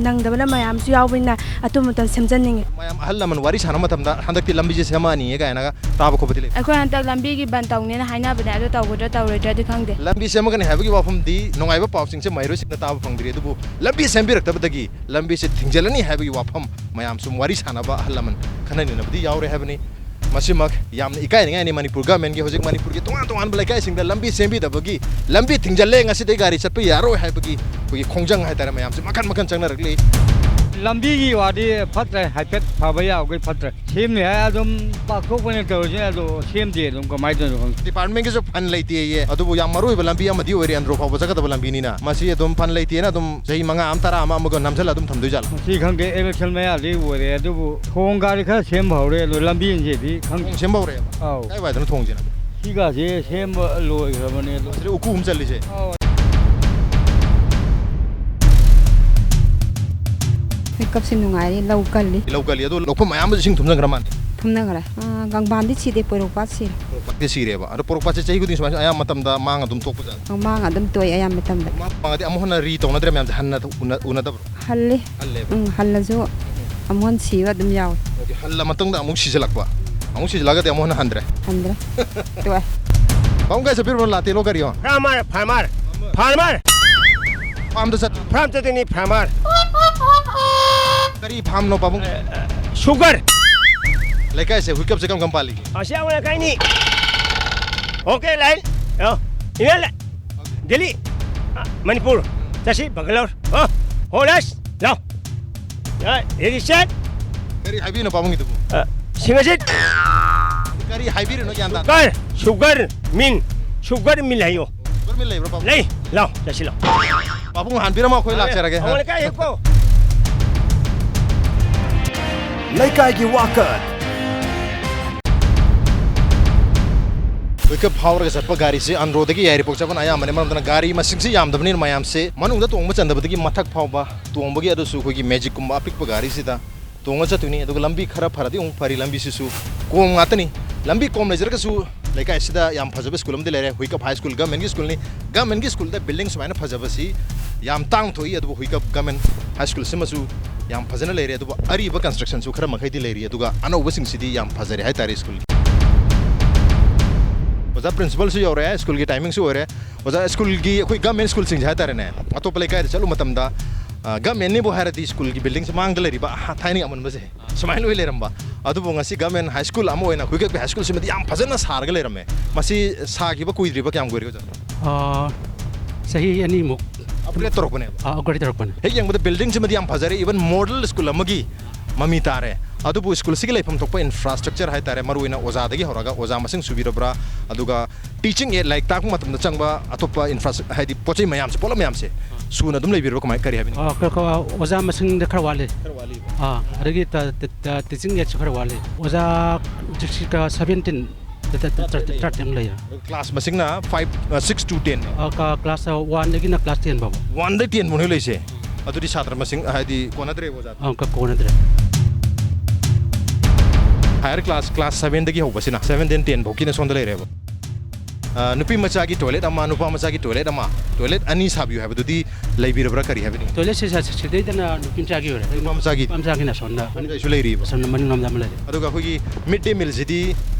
ꯅꯪꯗꯕꯅ ꯃꯌꯥꯝꯁꯨ ꯌꯥꯎꯕꯅꯤꯅ ꯑꯊꯨꯕ ꯃꯇꯝ ꯁꯦꯝꯖꯟꯅꯤꯡꯉꯤ꯫ ꯃꯌꯥꯝ ꯑꯍꯜ ꯂꯃꯟ ꯋꯥꯔꯤ ꯁꯥꯟꯅꯕ ꯃꯇꯝꯗ ꯍꯟꯗꯛꯇꯤ ꯂꯝꯕꯤꯁꯦ ꯁꯦꯝꯃꯛꯑꯅꯤꯌꯦ ꯀꯥꯏꯅꯒ ꯇꯥꯕ ꯈꯣꯠꯄꯗꯤ ꯂꯩ? ꯑꯩꯈꯣꯏ ꯍꯟꯗꯛ ꯂꯝꯕꯤꯒꯤ ꯕꯟ ꯇꯧꯅꯦꯅ ꯍꯥꯏꯅꯕꯅꯦ, ꯑꯗꯨ ꯇꯧꯒꯗ꯭ꯔꯥ ꯇꯧꯔꯣꯏꯗ꯭ꯔꯥꯗꯤ ꯈꯪꯗꯦ꯫ ꯂꯝꯕꯤ ꯁꯦꯝꯃꯛꯀꯅꯤ ꯍꯥꯏꯕꯒꯤ ꯋꯥꯐꯝꯗꯤ, ꯅꯨꯡꯉꯥꯏꯕ ꯄꯥꯎꯁꯤꯡꯁꯦ ꯃꯍꯩꯔꯣꯏꯁꯤꯡꯅ ꯇꯥꯕ ꯐꯪꯗ꯭ꯔꯤ, ꯑꯗꯨꯕꯨ ꯂꯝꯕꯤ ꯁꯦꯝꯕꯤꯔꯛꯇꯕꯗꯒꯤ ꯂꯝꯕꯤꯁꯦ ꯊꯤꯡꯖꯤꯜꯂꯅꯤ ꯍꯥꯏꯕꯒꯤ ꯋꯥꯐꯝ ꯃꯌꯥꯝ ꯁꯨꯝ ꯋꯥꯔꯤ ꯁꯥꯟꯅꯕ ꯑꯍꯜ ꯂꯃꯟ ꯈꯟꯅ ꯅꯩꯅꯕꯗꯤ ꯌꯥꯎꯔꯦ ꯍꯥꯏꯕꯅꯤ꯫ ꯃꯁꯤꯃꯛ ꯌꯥꯝꯅ ꯏꯀꯥꯏꯅꯤꯡꯉꯥꯏꯅꯤ꯫ ꯃꯅꯤꯄꯨꯔ ꯒꯃꯦꯟꯒꯤ ꯍꯧꯖꯤꯛ ꯃꯅꯤꯄꯨꯔꯒꯤ ꯇꯣꯉꯥꯟ ꯇꯣꯉꯥꯟꯕ ꯂꯩꯀꯥꯏꯁꯤꯡꯗ ꯂꯝꯕꯤ ꯁꯦꯝꯕꯤꯗꯕꯒꯤ, ꯂꯝꯕꯤ ꯊꯤꯡꯖꯤꯜꯂꯦ, ꯉꯁꯤꯗꯩ ꯒꯥꯔꯤ ꯆꯠꯄ ꯌꯥꯔꯣꯏ ꯍꯥꯏꯕꯒꯤ ꯑꯩꯈꯣꯏꯒꯤ ꯈꯣꯡꯖꯪ ꯍꯥꯏꯇꯥꯔꯦ, ꯃꯌꯥꯝꯁꯦ ꯃꯈꯟ ꯃꯈꯟ ꯆꯪꯅꯔꯛꯂꯤ꯫ ꯂꯝꯕꯤꯒꯤ ꯋꯥꯗꯤ ꯐꯠꯇ꯭ꯔꯦ, ꯍꯥꯏꯐꯦꯠ ꯐꯕ ꯌꯥꯎꯈꯩ ꯐꯠꯇ꯭ꯔꯦ꯫ ꯁꯦꯝꯅꯤ ꯍꯥꯏ ꯑꯗꯨꯝ ꯄꯥꯛꯊꯣꯛꯄꯅꯦ ꯇꯧꯔꯤꯁꯦ, ꯑꯗꯣ ꯁꯦꯝꯗꯦ ꯑꯗꯨꯝ, ꯀꯃꯥꯏꯅ ꯇꯧꯔꯤꯅꯣ ꯈꯪꯗꯦ꯫ ꯗꯤꯄꯥꯔꯠꯃꯦꯟꯒꯤꯁꯨ ꯐꯟ ꯂꯩꯇꯦꯌꯦ, ꯑꯗꯨꯕꯨ ꯌꯥꯝ ꯃꯔꯨ ꯑꯣꯏꯕ ꯂꯝꯕꯤ ꯑꯃꯗꯤ ꯑꯣꯏꯔꯦ, ꯑꯟꯗ꯭ꯔꯣ ꯐꯥꯎꯕ ꯆꯠꯀꯗꯕ ꯂꯝꯕꯤꯅꯤꯅ꯫ ꯃꯁꯤ ꯑꯗꯨꯝ ꯐꯟ ꯂꯩꯇꯦꯅ ꯑꯗꯨꯝ ꯆꯍꯤ ꯃꯉꯥ ꯑꯃ, ꯇꯔꯥ ꯑꯃ ꯑꯃꯒ ꯅꯝꯁꯤꯜꯂ ꯑꯗꯨꯝ ꯊꯝꯗꯣꯏ ꯖꯥꯠꯂꯣ? ꯃꯁꯤ ꯈꯪꯗꯦ, ꯏꯂꯦꯛꯁꯟ ꯃꯌꯥꯗꯤ ꯑꯣꯏꯔꯦ, ꯑꯗꯨꯕꯨ ꯊꯣꯡ ꯒꯥꯔꯤ ꯈꯔ ꯁꯦꯝꯕ ꯍꯧꯔꯦ, ꯑꯗꯣ ꯂꯝꯕꯤꯁꯤꯗꯤ ꯈꯪꯗꯦ꯫ ꯊꯣꯡ ꯁꯦꯝꯕ ꯍꯧꯔꯦꯕ? ꯑꯧ꯫ ꯀꯥꯏꯋꯥꯏꯗꯅꯣ ꯊꯣꯡꯁꯤꯅ? ꯁꯤꯒꯥꯁꯦ ꯁꯦꯝꯕ ꯂꯣꯏꯈ꯭ꯔꯕꯅꯦ, ꯑꯗꯣ꯫ ꯑꯁꯤꯗ ꯎꯀꯨ ꯑꯃ ꯆꯜꯂꯤꯁꯦ? ꯑꯧ꯫ ꯋꯦꯀꯞꯁꯦ ꯅꯨꯡꯉꯥꯏꯔꯤ, ꯂꯧ ꯀꯜꯂꯤ꯫ ꯂꯧ ꯀꯜꯂꯤ꯫ ꯑꯗꯣ ꯂꯧꯐꯝ ꯃꯌꯥꯝ ꯑꯃꯁꯨ ꯏꯁꯤꯡ ꯊꯨꯝꯖꯤꯟꯈ꯭ꯔ ꯃꯥꯜꯂꯦ꯫ ꯊꯨꯝꯅꯈ꯭ꯔꯦ꯫ ꯑꯥ, ꯒꯪꯕꯥꯟꯗꯤ ꯁꯤꯗꯦ, ꯄꯣꯏꯔꯧꯄꯥꯠ ꯁꯤꯔꯦ꯫ ꯄꯣꯏꯔꯧꯄꯥꯠꯇꯤ ꯁꯤꯔꯦꯕ꯫ ꯑꯗꯣ ꯄꯣꯏꯔꯧꯄꯥꯠꯁꯦ ꯆꯍꯤ ꯈꯨꯗꯤꯡ ꯁꯨꯃꯥꯏꯅ ꯑꯌꯥꯝꯕ ꯃꯇꯝꯗ ꯃꯥꯡ ꯑꯗꯨꯝ ꯇꯣꯛꯄ ꯖꯥꯠꯂꯣ? ꯑꯧ, ꯃꯥꯡ ꯑꯗꯨꯝ ꯇꯣꯛꯑꯦ ꯑꯌꯥꯝꯕ ꯃꯇꯝꯗ꯫ ꯃꯥꯡ ꯃꯥꯡꯉꯗꯤ ꯑꯃꯨꯛ ꯍꯟꯅ ꯔꯤ ꯇꯧꯅꯗ꯭ꯔꯦ ꯃꯌꯥꯝꯁꯦ, ꯍꯟꯅ ꯎꯅ-, ꯎꯅꯗꯕ꯭ꯔꯣ? ꯍꯜꯂꯤ꯫ ꯍꯜꯂꯦꯕ꯫ ꯎꯝ, ꯍꯜꯂꯁꯨ ꯑꯃꯨꯛ ꯍꯟꯅ ꯁꯤꯕ ꯑꯗꯨꯝ ꯌꯥꯎꯋꯤ꯫ ꯑꯣꯀꯦ, ꯍꯜꯂ ꯃꯇꯨꯡꯗ ꯑꯃꯨꯛ ꯁꯤꯖꯤꯜꯂꯛꯄ꯫ ꯑꯃꯨꯛ ꯁꯤꯖꯤꯜꯂꯛꯑꯒꯗꯤ ꯑꯃꯨꯛ ꯍꯟꯅ ꯍꯟꯗ꯭ꯔꯦ꯫ ꯍꯟꯗ꯭ꯔꯦ꯫ ꯇꯣꯛꯑꯦ꯫ ꯄꯥꯕꯨꯡ ꯀꯥꯏ ꯆꯠꯄꯤꯔꯨꯕꯅꯣ? ꯂꯥꯇꯦꯂꯣ ꯀꯔꯤꯌꯣ? Farmer, farmer, farmer. ꯐꯥꯔꯝꯗ ꯆꯠ- ꯐꯥꯔꯝ ꯆꯠꯇꯣꯏꯅꯤ, ꯐꯥꯔꯃꯔ꯫ ꯀꯔꯤ ꯐꯥꯔꯝꯅꯣ ꯄꯥꯕꯨꯡ? ꯁꯨꯒꯔ꯫ ꯂꯩꯀꯥꯏꯁꯦ ꯋꯦꯀꯞꯁꯦ ꯀꯔꯝ ꯀꯔꯝ ꯄꯥꯜꯂꯤꯒꯦ? ꯑꯁꯤ ꯑꯃꯅ ꯀꯥꯏꯅꯤ꯫ Okay, line. ꯑ, ꯏꯃꯦꯜ꯫ ꯗꯦꯜꯂꯤ, ꯑ, ꯃꯅꯤꯄꯨꯔ, ꯆꯠꯁꯤ, ꯕꯪꯒꯂꯣꯔ, ꯑ, ꯍꯣꯂꯦꯁ, ꯂꯥꯎ꯫ ꯑ, ꯔꯦꯗꯤ ꯁꯦꯠ꯫ ꯀꯔꯤ ꯍꯥꯏꯕꯤꯅꯣ ꯄꯥꯕꯨꯡꯒꯤꯗꯨꯕꯨ? ꯑ, ꯁꯤꯡꯉꯁꯤꯠ꯫ ꯀꯔꯤ ꯍꯥꯏꯕꯤꯔꯤꯅꯣ ꯒ꯭ꯌꯥꯟ ꯇꯥꯗꯦ꯫ ꯁꯨꯒꯔ, ꯁꯨꯒꯔ ꯃꯤꯟ, ꯁꯨꯒꯔ ꯃꯤꯜ ꯍꯥꯏꯌꯣ꯫ ꯁꯨꯒꯔ ꯃꯤꯜ ꯂꯩꯕ꯭ꯔꯣ ꯄꯥꯕꯨꯡ? ꯂꯩ, ꯂꯥꯎ, ꯆꯠꯁꯤ ꯂꯥꯎ꯫ ꯄꯥꯕꯨꯡ ꯍꯥꯟꯕꯤꯔꯝꯃꯣ, ꯑꯩꯈꯣꯏ ꯂꯥꯛꯆꯔꯒꯦ꯫ ꯑꯃꯨꯛ ꯂꯩꯀꯥꯏ ꯍꯦꯛꯄꯣ꯫ ꯂꯩꯀꯥꯏꯒꯤ ꯋꯥꯀꯠ꯫ ꯋꯦꯀꯞ ꯐꯥꯎꯔꯒ ꯆꯠꯄ ꯒꯥꯔꯤꯁꯤ ꯑꯟꯗ꯭ꯔꯣꯗꯒꯤ ꯌꯥꯏꯔꯤꯄꯣꯛ ꯆꯠꯄꯅ ꯑꯌꯥꯝꯕꯅꯤ, ꯃꯔꯝ ꯑꯗꯨꯅ ꯒꯥꯔꯤ ꯃꯁꯤꯡꯁꯤ ꯌꯥꯝꯗꯕꯅꯤꯅ ꯃꯌꯥꯝꯁꯦ ꯃꯅꯨꯡꯗ ꯇꯣꯡꯕ ꯆꯟꯗꯕꯗꯒꯤ ꯃꯊꯛ ꯐꯥꯎꯕ ꯇꯣꯡꯕꯒꯤ, ꯑꯗꯨꯁꯨ ꯑꯩꯈꯣꯏꯒꯤ ꯃꯦꯖꯤꯛꯀꯨꯝꯕ ꯑꯄꯤꯛꯄ ꯒꯥꯔꯤꯁꯤꯗ ꯇꯣꯡꯉ ꯆꯠꯇꯣꯏꯅꯤ꯫ ꯑꯗꯨꯒ ꯂꯝꯕꯤ ꯈꯔ ꯐꯔꯗꯤ ꯑꯃꯨꯛ ꯐꯔꯤ, ꯂꯝꯕꯤꯁꯤꯁꯨ ꯀꯣꯝ ꯉꯥꯛꯇꯅꯤ꯫ ꯂꯝꯕꯤ ꯀꯣꯝ ꯂꯩꯖꯔꯒꯁꯨ ꯂꯩꯀꯥꯏꯁꯤꯗ ꯌꯥꯝ ꯐꯖꯕ ꯁ꯭ꯀꯨꯜ ꯑꯃꯗꯤ ꯂꯩꯔꯦ, ꯍꯨꯏꯀꯞ ꯍꯥꯏ ꯁ꯭ꯀꯨꯜ, ꯒꯃꯦꯟꯒꯤ ꯁ꯭ꯀꯨꯜꯅꯤ꯫ ꯒꯃꯦꯟꯒꯤ ꯁ꯭ꯀꯨꯜꯗ ꯕꯤꯜꯗꯤꯡ ꯁꯨꯃꯥꯏꯅ ꯐꯖꯕꯁꯤ ꯌꯥꯝ ꯇꯥꯡ ꯊꯣꯛꯏ, ꯑꯗꯨꯕꯨ ꯍꯨꯏꯀꯞ ꯒꯃꯦꯟ ꯍꯥꯏ ꯁ꯭ꯀꯨꯜꯁꯤꯃꯁꯨ ꯌꯥꯝ ꯐꯖꯅ ꯂꯩꯔꯦ꯫ ꯑꯗꯨꯕꯨ ꯑꯔꯤꯕ ꯀꯟꯁꯇ꯭ꯔꯛꯁꯟꯁꯨ ꯈꯔ ꯃꯈꯩꯗꯤ ꯂꯩꯔꯤ, ꯑꯗꯨꯒ ꯑꯅꯧꯕꯁꯤꯡꯁꯤꯗꯤ ꯌꯥꯝ ꯐꯖꯔꯦ ꯍꯥꯏꯇꯥꯔꯦ ꯁ꯭ꯀꯨꯜꯒꯤ꯫ ꯑꯣꯖꯥ ꯄ꯭ꯔꯤꯟꯁꯤꯄꯜꯁꯨ ꯌꯧꯔꯛꯑꯦ, ꯁ꯭ꯀꯨꯜꯒꯤ ꯇꯥꯏꯃꯤꯡꯁꯨ ꯑꯣꯏꯔꯦ꯫ ꯑꯣꯖꯥ, ꯁ꯭ꯀꯨꯜꯒꯤ ꯑꯩꯈꯣꯏ ꯒꯃꯦꯟ ꯁ꯭ꯀꯨꯜꯁꯤꯡꯁꯦ ꯍꯥꯏꯇꯥꯔꯦꯅꯦ, ꯑꯇꯣꯞꯄ ꯂꯩꯀꯥꯏꯗ ꯆꯠꯂꯨ ꯃꯇꯝꯗ, ꯑ, ꯒꯃꯦꯟꯅꯤꯕꯨ ꯍꯥꯏꯔꯗꯤ ꯁ꯭ꯀꯨꯜꯒꯤ ꯕꯤꯜꯗꯤꯡꯁꯦ ꯃꯥꯡꯗ ꯂꯩꯔꯤꯕ, ꯑꯍ-, ꯊꯥꯏꯅꯒꯤ ꯑꯃꯟꯕꯁꯦ ꯁꯨꯃꯥꯏꯅ ꯂꯣꯏ ꯂꯩꯔꯝꯕ꯫ ꯑꯗꯨꯕꯨ ꯉꯁꯤ ꯒꯃꯦꯟ ꯍꯥꯏ ꯁ꯭ꯀꯨꯜ ꯑꯃ ꯑꯣꯏꯅ ꯍꯨꯏꯀꯞꯀꯤ ꯍꯥꯏ ꯁ꯭ꯀꯨꯜꯁꯤꯃꯗꯤ ꯌꯥꯝ ꯐꯖꯅ ꯁꯥꯔꯒ ꯂꯩꯔꯝꯃꯦ꯫ ꯃꯁꯤ ꯁꯥꯈꯤꯕ ꯀꯨꯏꯗ꯭ꯔꯤꯕ, ꯀꯌꯥꯝ ꯀꯨꯏꯔꯒꯦ ꯑꯣꯖꯥ? ꯑꯥ, ꯆꯍꯤ ꯑꯅꯤꯃꯨꯛ꯫ ꯑꯞꯒ꯭ꯔꯦꯗ ꯇꯧꯔꯛꯄꯅꯦꯕ? ꯑꯥ, ꯑꯞꯒ꯭ꯔꯦꯗ ꯇꯧꯔꯛꯄꯅꯦ꯫ ꯍꯦꯛ ꯌꯦꯡꯕꯗ ꯕꯤꯜꯗꯤꯡꯁꯤꯃꯗꯤ ꯌꯥꯝ ꯐꯖꯔꯦ, ꯏꯚꯟ ꯃꯣꯗꯦꯜ ꯁ꯭ꯀꯨꯜ ꯑꯃꯒꯤ ꯃꯃꯤ ꯇꯥꯔꯦ꯫ ꯑꯗꯨꯕꯨ ꯁ꯭ꯀꯨꯜꯁꯤꯒꯤ ꯂꯩꯐꯝ ꯊꯣꯛꯄ ꯏꯟꯐ꯭ꯔꯥꯁ꯭ꯇ꯭ꯔꯛꯆꯔ ꯍꯥꯏꯇꯥꯔꯦ, ꯃꯔꯨꯑꯣꯏꯅ ꯑꯣꯖꯥꯗꯒꯤ ꯍꯧꯔꯒ ꯑꯣꯖꯥ ꯃꯁꯤꯡ ꯁꯨꯕꯤꯔꯕ꯭ꯔꯥ, ꯑꯗꯨꯒ ꯇꯤꯆꯤꯡ ꯑꯦꯗ, ꯂꯥꯏꯔꯤꯛ ꯇꯥꯛꯄ ꯃꯇꯝꯗ ꯆꯪꯕ ꯑꯇꯣꯞꯄ ꯏꯟꯐ꯭ꯔꯥꯁ꯭ꯇ꯭ꯔꯛ-, ꯍꯥꯏꯗꯤ ꯄꯣꯠ ꯆꯩ ꯃꯌꯥꯝꯁꯦ, ꯄꯣꯠꯂꯝ ꯃꯌꯥꯝꯁꯦ ꯁꯨꯅ ꯑꯗꯨꯝ ꯂꯩꯕꯤꯔꯕ꯭ꯔꯥ, ꯀꯃꯥꯏ, ꯀꯔꯤ ꯍꯥꯏꯕꯤꯅꯤꯡꯉꯤ? ꯑꯥ, ꯀ-, ꯀ-, ꯑꯣꯖꯥ ꯃꯁꯤꯡꯗ ꯈꯔ ꯋꯥꯠꯂꯤ꯫ ꯈꯔ ꯋꯥꯠꯂꯤꯕ? ꯑꯥ, ꯑꯗꯒꯤ ꯇ-, ꯇ-, ꯇ-, ꯇꯤꯆꯤꯡ ꯑꯦꯗꯁꯨ ꯈꯔ ꯋꯥꯠꯂꯤ꯫ ꯑꯣꯖꯥ ꯍꯧꯖꯤꯛꯁꯤ ꯀ-, ꯁꯚꯦꯟꯇꯤꯟ, ꯇ-, ꯇ-, ꯇ-, ꯇꯔꯥꯇꯔꯦꯠ ꯂꯩ꯫ ꯇꯔꯥꯇꯔꯦꯠ ꯂꯩꯌꯦ꯫ ꯑꯗꯨ ꯀ꯭ꯂꯥꯁ ꯃꯁꯤꯡꯅ ꯐꯥꯏꯚ, ꯑ, ꯁꯤꯛꯁ to ꯇꯦꯟ? ꯑ, ꯀ-, ꯀ꯭ꯂꯥꯁ ꯋꯥꯟꯗꯒꯤꯅ ꯀ꯭ꯂꯥꯁ ꯇꯦꯟ ꯐꯥꯎꯕ꯫ ꯋꯥꯟꯗꯒꯤ ꯇꯦꯟ ꯐꯥꯎꯅꯦ ꯂꯩꯁꯦ? ꯑꯗꯨꯗꯤ ꯁꯥꯇ꯭ꯔ ꯃꯁꯤꯡ, ꯍꯥꯏꯗꯤ, ꯀꯣꯟꯅꯗ꯭ꯔꯦꯕ ꯑꯣꯖꯥ? ꯑ, ꯀ-, ꯀꯣꯟꯅꯗ꯭ꯔꯦ꯫ ꯍꯥꯌꯔ ꯀ꯭ꯂꯥꯁ, ꯀ꯭ꯂꯥꯁ ꯁꯚꯦꯟꯗꯒꯤ ꯍꯧꯕꯁꯤꯅ, ꯁꯚꯦꯟ, ꯇꯦꯟ, ꯇꯦꯟ ꯐꯥꯎꯀꯤꯅ ꯁꯣꯝꯗ ꯂꯩꯔꯦꯕ꯫ ꯑ, ꯅꯨꯄꯤ ꯃꯆꯥꯒꯤ ꯇꯣꯏꯂꯦꯠ ꯑꯃ, ꯅꯨꯄꯥ ꯃꯆꯥꯒꯤ ꯇꯣꯏꯂꯦꯠ ꯑꯃ, ꯇꯣꯏꯂꯦꯠ ꯑꯅꯤ ꯁꯥꯕꯤꯌꯨ ꯍꯥꯏꯕꯗꯨꯗꯤ ꯂꯩꯕꯤꯔꯕ꯭ꯔꯥ, ꯀꯔꯤ ꯍꯥꯏꯕꯤꯅꯤꯡꯉꯤ? ꯇꯣꯏꯂꯦꯠꯁꯦ ꯁ-, ꯁ-, ꯁꯤꯗꯩꯗꯅ ꯅꯨꯄꯤ ꯃꯆꯥꯒꯤ ꯑꯣꯏꯔꯦ꯫ ꯅꯨꯄꯥ ꯃꯆꯥꯒꯤ? ꯅꯨꯄꯥ ꯃꯆꯥꯒꯤꯅ ꯑꯁꯣꯝꯗ, ꯃꯅꯨꯡꯗꯁꯨ ꯂꯩꯔꯤꯕ? ꯑꯁꯣꯝꯗ ꯃꯅꯤꯡꯂꯣꯝꯗ ꯑꯃ ꯂꯩꯔꯦ꯫ ꯑꯗꯨꯒ ꯑꯩꯈꯣꯏꯒꯤ ꯃꯤꯗ ꯗꯦ ꯃꯤꯜꯁꯤꯗꯤ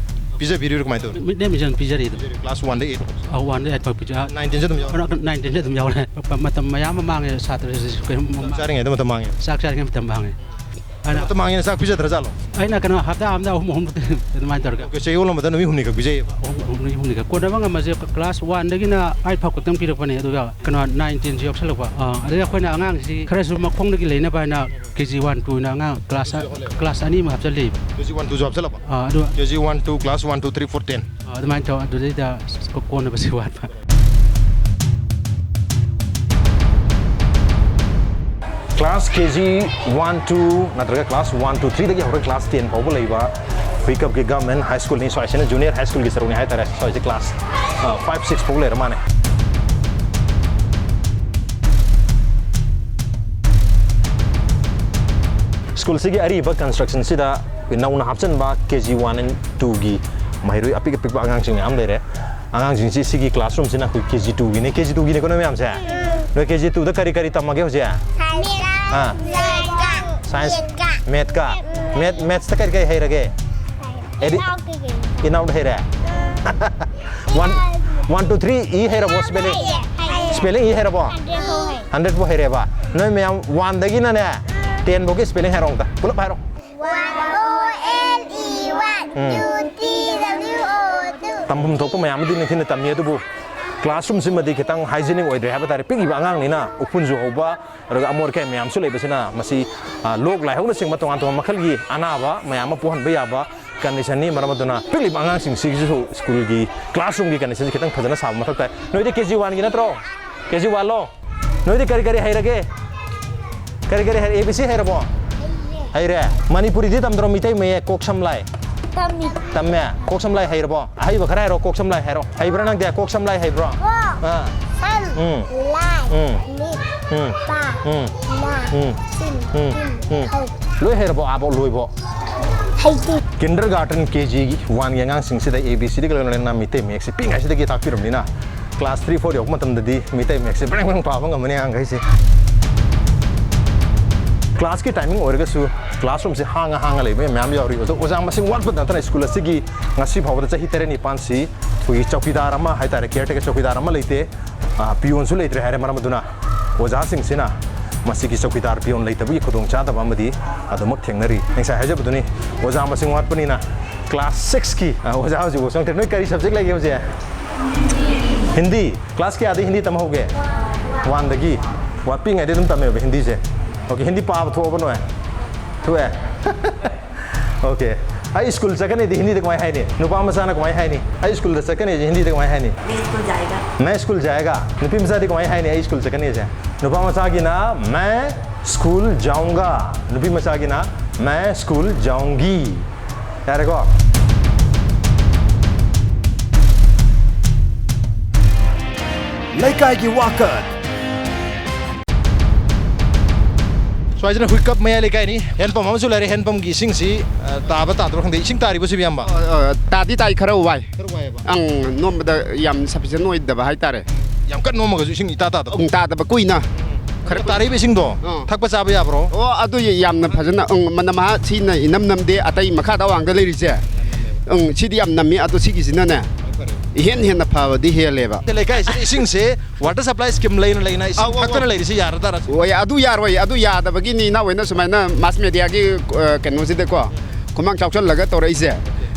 ꯄꯤꯖꯕꯤꯔꯤꯕ꯭ꯔꯥ, ꯀꯃꯥꯏꯅ ꯇꯧꯔꯤ? ꯃꯤꯗ ꯗꯦ ꯃꯤꯜꯁꯤ ꯑꯗꯨꯝ ꯄꯤꯖꯔꯤ ꯑꯗꯨꯝ꯫ ꯀ꯭ꯂꯥꯁ ꯋꯥꯟꯗꯒꯤ ꯑꯩꯠ ꯐꯥꯎ? ꯑ, ꯋꯥꯟꯗꯒꯤ ꯑꯩꯠ ꯐꯥꯎ ꯄꯤꯖ-, ꯅꯥꯏꯟ, ꯇꯦꯟꯁꯨ ꯑꯗꯨꯝ ꯌꯥꯎꯔꯦ? ꯅꯥꯏꯟ, ꯇꯦꯟꯁꯨ ꯑꯗꯨꯝ ꯌꯥꯎꯔꯦ꯫ ꯃ-, ꯃꯇꯝ ꯃꯌꯥꯝ ꯑꯃ ꯃꯥꯡꯉꯦ ꯁꯥꯇ꯭ꯔꯁꯤꯁꯨ ꯀꯩꯅꯣ ꯆꯥꯛ ꯆꯥꯔꯤꯉꯩꯗ ꯃꯇꯝ ꯃꯥꯡꯉꯦ꯫ ꯆꯥꯛ ꯆꯥꯔꯤꯉꯩ ꯃꯇꯝ ꯃꯥꯡꯉꯦ꯫ ꯑꯗꯨꯅ ꯃꯇꯝ ꯃꯥꯡꯉꯦꯅ ꯆꯥꯛ ꯄꯤꯖꯗ꯭ꯔꯖꯥꯠꯂꯣ? ꯑꯩꯅ ꯀꯩꯅꯣ ꯍꯞꯇꯥ ꯑꯃꯗ ꯑꯍꯨꯝ, ꯑꯍꯨꯝ ꯑꯗꯨꯃꯥꯏꯅ ꯇꯧꯔꯒ꯫ ꯑꯣꯀꯦ, ꯆꯌꯣꯜ ꯑꯃꯗ ꯅꯨꯃꯤꯠ ꯍꯨꯝꯅꯤꯈꯛ ꯄꯤꯖꯩꯌꯦꯕ? ꯑꯍꯨꯝ, ꯍꯨꯝꯅꯤ, ꯍꯨꯝꯅꯤꯈꯛ꯫ ꯀꯣꯟꯅꯕ ꯉꯝꯃꯁꯦ ꯀ꯭ꯂꯥꯁ ꯋꯥꯟꯗꯒꯤꯅ ꯑꯩꯠ ꯐꯥꯎ ꯈꯛꯇꯪ ꯄꯤꯔꯛꯄꯅꯦ, ꯑꯗꯨꯒ ꯀꯩꯅꯣ ꯅꯥꯏꯟ, ꯇꯦꯟꯁꯨ ꯌꯥꯎꯁꯜꯂꯛꯄ꯫ ꯑꯥ, ꯑꯗꯩ ꯑꯩꯈꯣꯏꯅ ꯑꯉꯥꯡꯁꯤ ꯈꯔꯁꯨ ꯃꯈꯣꯡꯗꯒꯤ ꯂꯩꯅꯕ ꯍꯥꯏꯅ ꯀꯦ ꯖꯤ ꯋꯥꯟ, ꯇꯨꯅ ꯑꯉꯥꯡ ꯀ꯭ꯂꯥꯁ, ꯀ꯭ꯂꯥꯁ ꯑꯅꯤ ꯑꯃ ꯍꯥꯞꯆꯜꯂꯤꯕ꯫ ꯀꯦ ꯖꯤ ꯋꯥꯟ, ꯇꯨꯁꯨ ꯍꯥꯞꯆꯜꯂꯛꯄ? ꯑꯥ, ꯑꯗꯨ K G one, two, class one, two, three, four, ten. ꯑꯥ, ꯑꯗꯨꯃꯥꯏꯅ ꯇꯧ, ꯑꯗꯨꯗꯩꯗ ꯀꯣꯟꯅꯕꯁꯤ ꯋꯥꯠꯄ꯫ Class K G one, two ꯅꯠꯇ꯭ꯔꯒ ꯀ꯭ꯂꯥꯁ ꯋꯥꯟ, ꯇꯨ, ꯊ꯭ꯔꯤꯗꯒꯤ ꯍꯧꯔꯒ ꯀ꯭ꯂꯥꯁ ꯇꯦꯟ ꯐꯥꯎꯕ ꯂꯩꯕ ꯍꯨꯏꯀꯞꯀꯤ ꯒꯚꯔꯟꯃꯦꯟ ꯍꯥꯏ ꯁ꯭ꯀꯨꯜꯅꯤ꯫ ꯁ꯭ꯋꯥꯏꯁꯤꯅ ꯖꯨꯅꯤꯌꯔ ꯍꯥꯏ ꯁ꯭ꯀꯨꯜꯒꯤ ꯁꯔꯨꯛꯅꯤ ꯍꯥꯏꯇꯥꯔꯦ꯫ ꯁ꯭ꯋꯥꯏꯁꯦ ꯀ꯭ꯂꯥꯁ, ꯑ, ꯐꯥꯏꯚ, ꯁꯤꯛꯁ ꯐꯥꯎ ꯂꯩꯔ ꯃꯥꯅꯦ꯫ ꯁ꯭ꯀꯨꯜꯁꯤꯒꯤ ꯑꯔꯤꯕ ꯀꯟꯁꯇ꯭ꯔꯛꯁꯟꯁꯤꯗ ꯑꯩꯈꯣꯏ ꯅꯧꯅ ꯍꯥꯞꯆꯤꯟꯕ ꯀꯦ ꯖꯤ ꯋꯥꯟ ꯑꯦꯟ ꯇꯨꯒꯤ ꯃꯍꯩꯔꯣꯏ ꯑꯄꯤꯛ ꯑꯄꯤꯛꯄ ꯑꯉꯥꯡꯁꯤꯡ ꯃꯌꯥꯝ ꯂꯩꯔꯦ꯫ ꯑꯉꯥꯡꯁꯤꯡꯁꯤ ꯁꯤꯒꯤ classroom ꯁꯤꯅ ꯑꯩꯈꯣꯏ KG two ꯒꯤꯅꯦ꯫ KG two ꯒꯤꯅꯦꯀꯣ ꯅꯣꯏ ꯃꯌꯥꯝꯁꯦ? ꯅꯣꯏ KG two ꯗ ꯀꯔꯤ ꯀꯔꯤ ꯇꯝꯃꯒꯦ ꯍꯧꯖꯤꯛ? ꯑꯥ꯫ Science, math ꯀ꯫ Math, maths ꯇ ꯀꯔꯤ ꯀꯔꯤ ꯍꯩꯔꯒꯦ? ꯑꯦꯗꯤ-, in out ꯍꯩꯔꯦ? One, one, two, three E ꯍꯩꯔꯕꯣ spelling? Spelling E ꯍꯩꯔꯕꯣ? Hundred ꯐꯥꯎ ꯍꯩꯔꯦꯕ꯫ ꯅꯣꯏ ꯃꯌꯥꯝ one ꯗꯒꯤꯅꯅꯦ ten ꯐꯥꯎꯒꯤ spelling ꯍꯥꯏꯔꯣ ꯑꯝꯇ꯫ ꯄꯨꯂꯞ ꯍꯥꯏꯔꯣ꯫ One O N E one, ꯎꯝ꯫ U T W O two꯫ ꯇꯝꯐꯝ ꯊꯣꯛꯄ ꯃꯌꯥꯝ ꯑꯃꯗꯤ ꯅꯤꯡꯊꯤꯅ ꯇꯝꯃꯤ, ꯑꯗꯨꯕꯨ classroom ꯁꯤꯃꯗꯤ ꯈꯤꯇꯪ hygienic ꯑꯣꯏꯗ꯭ꯔꯦ ꯍꯥꯏꯕ ꯇꯥꯔꯦ꯫ ꯄꯤꯛꯏꯕ ꯑꯉꯥꯡꯅꯤꯅ ꯎꯐꯨꯟꯁꯨ ꯍꯧꯕ, ꯑꯗꯨꯒ ꯑꯃꯣꯠ ꯑꯀꯥꯏ ꯃꯌꯥꯝꯁꯨ ꯂꯩꯕꯁꯤꯅ ꯃꯁꯤ, ꯑ, ꯂꯣꯛ ꯂꯥꯏꯍꯧꯅꯆꯤꯡꯕ ꯇꯣꯉꯥꯟ ꯇꯣꯉꯥꯟꯕ ꯃꯈꯜꯒꯤ ꯑꯅꯥꯕ ꯃꯌꯥꯝ ꯑꯃ ꯄꯣꯛꯍꯟꯕ ꯌꯥꯕ condition ꯅꯤ꯫ ꯃꯔꯝ ꯑꯗꯨꯅ ꯄꯤꯛꯂꯤꯕ ꯑꯉꯥꯡꯁꯤꯡꯁꯤꯒꯤꯁꯨ school ꯒꯤ classroom ꯒꯤ condition ꯁꯤ ꯈꯤꯇꯪ ꯐꯖꯅ ꯁꯥꯕ ꯃꯊꯧ ꯇꯥꯏ꯫ ꯅꯣꯏꯗꯤ KG one ꯒꯤ ꯅꯠꯇ꯭ꯔꯣ? KG one ꯂꯣ? ꯅꯣꯏꯗꯤ ꯀꯔꯤ ꯀꯔꯤ ꯍꯩꯔꯒꯦ? ꯀꯔꯤ ꯀꯔꯤ ꯍꯩꯔꯦ? A B C ꯍꯩꯔꯕꯣ? ꯍꯩꯔꯦ꯫ ꯃꯅꯤꯄꯨꯔꯤꯗꯤ ꯇꯝꯗ꯭ꯔꯣ? ꯃꯤꯇꯩ ꯃꯌꯦꯛ, ꯀꯣꯛ ꯁꯝ ꯂꯥꯏ? ꯇꯝꯃꯤ꯫ ꯇꯝꯃꯦ? ꯀꯣꯛ ꯁꯝ ꯂꯥꯏ ꯍꯩꯔꯕꯣ? ꯑꯍꯩꯕ ꯈꯔ ꯍꯥꯏꯔꯣ, ꯀꯣꯛ ꯁꯝ ꯂꯥꯏ ꯍꯥꯏꯔꯣ꯫ ꯍꯩꯕ꯭ꯔꯥ ꯅꯪꯗꯤ? ꯀꯣꯛ ꯁꯝ ꯂꯥꯏ ꯍꯩꯕ꯭ꯔꯣ? ꯀꯣꯛ, ꯑꯥ꯫ ꯁꯝ, ꯎꯝ꯫ ꯂꯥꯏ, ꯎꯝ꯫ ꯃꯤꯠ, ꯎꯝ꯫ ꯄꯥ, ꯎꯝ꯫ ꯅꯥ, ꯎꯝ꯫ ꯆꯤꯟ, ꯎꯝ꯫ ꯊꯨꯟ, ꯎꯝ꯫ ꯈꯧ꯫ ꯂꯣꯏ ꯍꯩꯔꯕꯣ? ꯑꯥꯕꯣ ꯂꯣꯏꯕꯣ? ꯍꯩꯇꯦ꯫ Kindergarten, KG one ꯒꯤ ꯑꯉꯥꯡꯁꯤꯡꯁꯤꯗ A B C ꯗꯒꯤ ꯂꯣꯏꯅꯅ ꯃꯤꯇꯩ ꯃꯌꯦꯛꯁꯤ ꯄꯤꯛꯏꯉꯩꯁꯤꯗꯒꯤ ꯇꯥꯛꯄꯤꯔꯕꯅꯤꯅ, class three, four ꯌꯧꯔꯛꯄ ꯃꯇꯝꯗꯗꯤ ꯃꯤꯇꯩ ꯃꯌꯦꯛꯁꯦ ꯕ꯭ꯔꯦꯡ ꯕ꯭ꯔꯦꯡ ꯄꯥꯕ ꯉꯝꯃꯅꯤ ꯑꯉꯥꯡꯈꯩꯁꯦ꯫ Class ꯀꯤ timing ꯑꯣꯏꯔꯒꯁꯨ classroom ꯁꯦ ꯍꯥꯡꯉ ꯍꯥꯡꯉ ꯂꯩꯕ ꯃꯌꯥꯝ ꯌꯥꯎꯔꯤ꯫ ꯑꯗꯣ ꯑꯣꯖꯥ ꯃꯁꯤꯡ ꯋꯥꯠꯄꯗ ꯅꯠꯇꯅ school ꯑꯁꯤꯒꯤ ꯉꯁꯤ ꯐꯥꯎꯕꯗ ꯆꯍꯤ ꯇꯔꯦꯠ ꯅꯤꯄꯥꯟꯁꯤ ꯑꯩꯈꯣꯏꯒꯤ ꯆꯧꯀꯤꯗꯥꯔ ꯑꯃ ꯍꯥꯏꯇꯥꯔꯦ, caretaker ꯆꯧꯀꯤꯗꯥꯔ ꯑꯃ ꯂꯩꯇꯦ꯫ ꯑ, peon ꯁꯨ ꯂꯩꯇ꯭ꯔꯦ ꯍꯥꯏꯔꯦ꯫ ꯃꯔꯝ ꯑꯗꯨꯅ ꯑꯣꯖꯥꯁꯤꯡꯁꯤꯅ ꯃꯁꯤꯒꯤ ꯆꯧꯀꯤꯗꯥꯔ peon ꯂꯩꯇꯕꯒꯤ ꯈꯨꯗꯣꯡꯆꯥꯗꯕ ꯑꯃꯗꯤ ꯑꯗꯨꯃꯛ ꯊꯦꯡꯅꯔꯤ꯫ ꯉꯁꯥꯏ ꯍꯥꯏꯖꯕꯗꯨꯅꯤ, ꯑꯣꯖꯥ ꯃꯁꯤꯡ ꯋꯥꯠꯄꯅꯤꯅ class six ꯀꯤ, ꯑ, ꯑꯣꯖꯥ ꯍꯧꯖꯤꯛꯐꯥꯎ ꯆꯪꯗ꯭ꯔꯦ꯫ ꯅꯣꯏ ꯀꯔꯤ subject ꯂꯩꯒꯦ ꯍꯧꯖꯤꯛ? ꯍꯤꯟꯗꯤ꯫ Class ꯀꯌꯥꯗꯒꯤ ꯍꯤꯟꯗꯤ ꯇꯝꯍꯧꯒꯦ? One ꯗꯒꯤ꯫ ꯋꯥꯠꯄꯤꯉꯩꯗꯤ ꯑꯗꯨꯝ ꯇꯝꯃꯦꯕ ꯍꯤꯟꯗꯤꯁꯦ꯫ Okay, ꯍꯤꯟꯗꯤ ꯄꯥꯕ ꯊꯣꯛꯑꯕ ꯅꯣꯏ? ꯊꯣꯛꯑꯦ? Okay꯫ ꯑꯩ school ꯆꯠꯀꯅꯤꯗꯤ ꯍꯤꯟꯗꯤꯗ ꯀꯃꯥꯏ ꯍꯥꯏꯅꯤ? ꯅꯨꯄꯥ ꯃꯆꯥꯅ ꯀꯃꯥꯏ ꯍꯥꯏꯅꯤ? ꯑꯩ school ꯗ ꯆꯠꯀꯅꯤꯁꯦ ꯍꯤꯟꯗꯤꯗ ꯀꯃꯥꯏ ꯍꯥꯏꯅꯤ? मैं स्कूल जाएगा। मैं स्कूल जाएगा꯫ ꯅꯨꯄꯤ ꯃꯆꯥꯗꯤ ꯀꯃꯥꯏ ꯍꯥꯏꯅꯤ? ꯑꯩ school ꯆꯠꯀꯅꯤꯁꯦ꯫ ꯅꯨꯄꯥ ꯃꯆꯥꯒꯤꯅ मैं स्कूल जाऊंगा꯫ ꯅꯨꯄꯤ ꯃꯆꯥꯒꯤꯅ मैं स्कूल जाऊंगी꯫ ꯌꯥꯔꯦꯀꯣ? ꯂꯩꯀꯥꯏꯒꯤ ꯋꯥꯀꯠ꯫ ꯁ꯭ꯋꯥꯏꯁꯤꯅ ꯍꯨꯏꯀꯞ ꯃꯌꯥꯏ ꯂꯩꯀꯥꯏꯅꯤ꯫ ꯍꯦꯟꯄꯝ ꯑꯃꯁꯨ ꯂꯩꯔꯦ꯫ ꯍꯦꯟꯄꯝꯒꯤ ꯏꯁꯤꯡꯁꯤ, ꯑ, ꯇꯥꯕ ꯇꯥꯗꯕ꯭ꯔꯥ ꯈꯪꯗꯦ꯫ ꯏꯁꯤꯡ ꯇꯥꯔꯤꯕꯁꯤꯕꯨ, ꯏꯌꯥꯝꯕ? ꯑ, ꯑ, ꯇꯥꯗꯤ ꯇꯥꯏ, ꯈꯔ ꯋꯥꯏ꯫ ꯈꯔ ꯋꯥꯏꯌꯦꯕ? ꯑꯪ, ꯅꯣꯝꯕꯗ ꯌꯥꯝ sufficient ꯑꯣꯏꯗꯕ ꯍꯥꯏꯇꯥꯔꯦ꯫ ꯌꯥꯝ ꯀꯟꯅ ꯅꯣꯝꯃꯒꯁꯨ ꯏꯁꯤꯡ ꯏꯇꯥ ꯇꯥꯗꯕ? ꯎꯝ, ꯇꯥꯗꯕ ꯀꯨꯏꯅ꯫ ꯈꯔ ꯇꯥꯔꯛꯏꯕ ꯏꯁꯤꯡꯗꯣ ꯑꯥ꯫ ꯊꯛꯄ ꯆꯥꯕ ꯌꯥꯕ꯭ꯔꯣ? ꯑꯣ, ꯑꯗꯨ ꯌꯥꯝꯅ ꯐꯖꯅ, ꯎꯝ, ꯃꯅꯝ ꯃꯍꯥ ꯁꯤꯅ ꯏꯅꯝ ꯅꯝꯗꯦ꯫ ꯑꯇꯩ ꯃꯈꯥꯗ ꯑꯋꯥꯡꯗ ꯂꯩꯔꯤꯁꯦ, ꯎꯝ, ꯁꯤꯗꯤ ꯌꯥꯝ ꯅꯝꯃꯤ꯫ ꯑꯗꯣ ꯁꯤꯒꯤꯁꯤꯅꯅꯦ, ꯏꯍꯦꯟ ꯍꯦꯟꯅ ꯐꯕꯗꯤ ꯍꯦꯜꯂꯦꯕ꯫ ꯂꯩꯀꯥꯏꯁꯤꯗ ꯏꯁꯤꯡꯁꯦ water supply scheme ꯂꯩꯅ ꯂꯩꯅ ꯏꯁꯤꯡ ꯑꯧ, ꯑꯧ, ꯊꯛꯇꯅ ꯑꯧ꯫ ꯂꯩꯔꯤꯁꯤ ꯌꯥꯔꯗꯥꯔ? ꯍꯣꯏ, ꯑꯗꯨ ꯌꯥꯔꯣꯏ꯫ ꯑꯗꯨ ꯌꯥꯗꯕꯒꯤꯅꯤ ꯏꯅꯥꯎ ꯍꯣꯏꯅ ꯁꯨꯃꯥꯏꯅ mass mediaꯒꯤ, ꯑ, ꯀꯩꯅꯣꯁꯤꯗꯀꯣ ꯈꯨꯃꯥꯡ ꯆꯥꯎꯁꯜꯂꯒ ꯇꯧꯔꯛꯏꯁꯦ꯫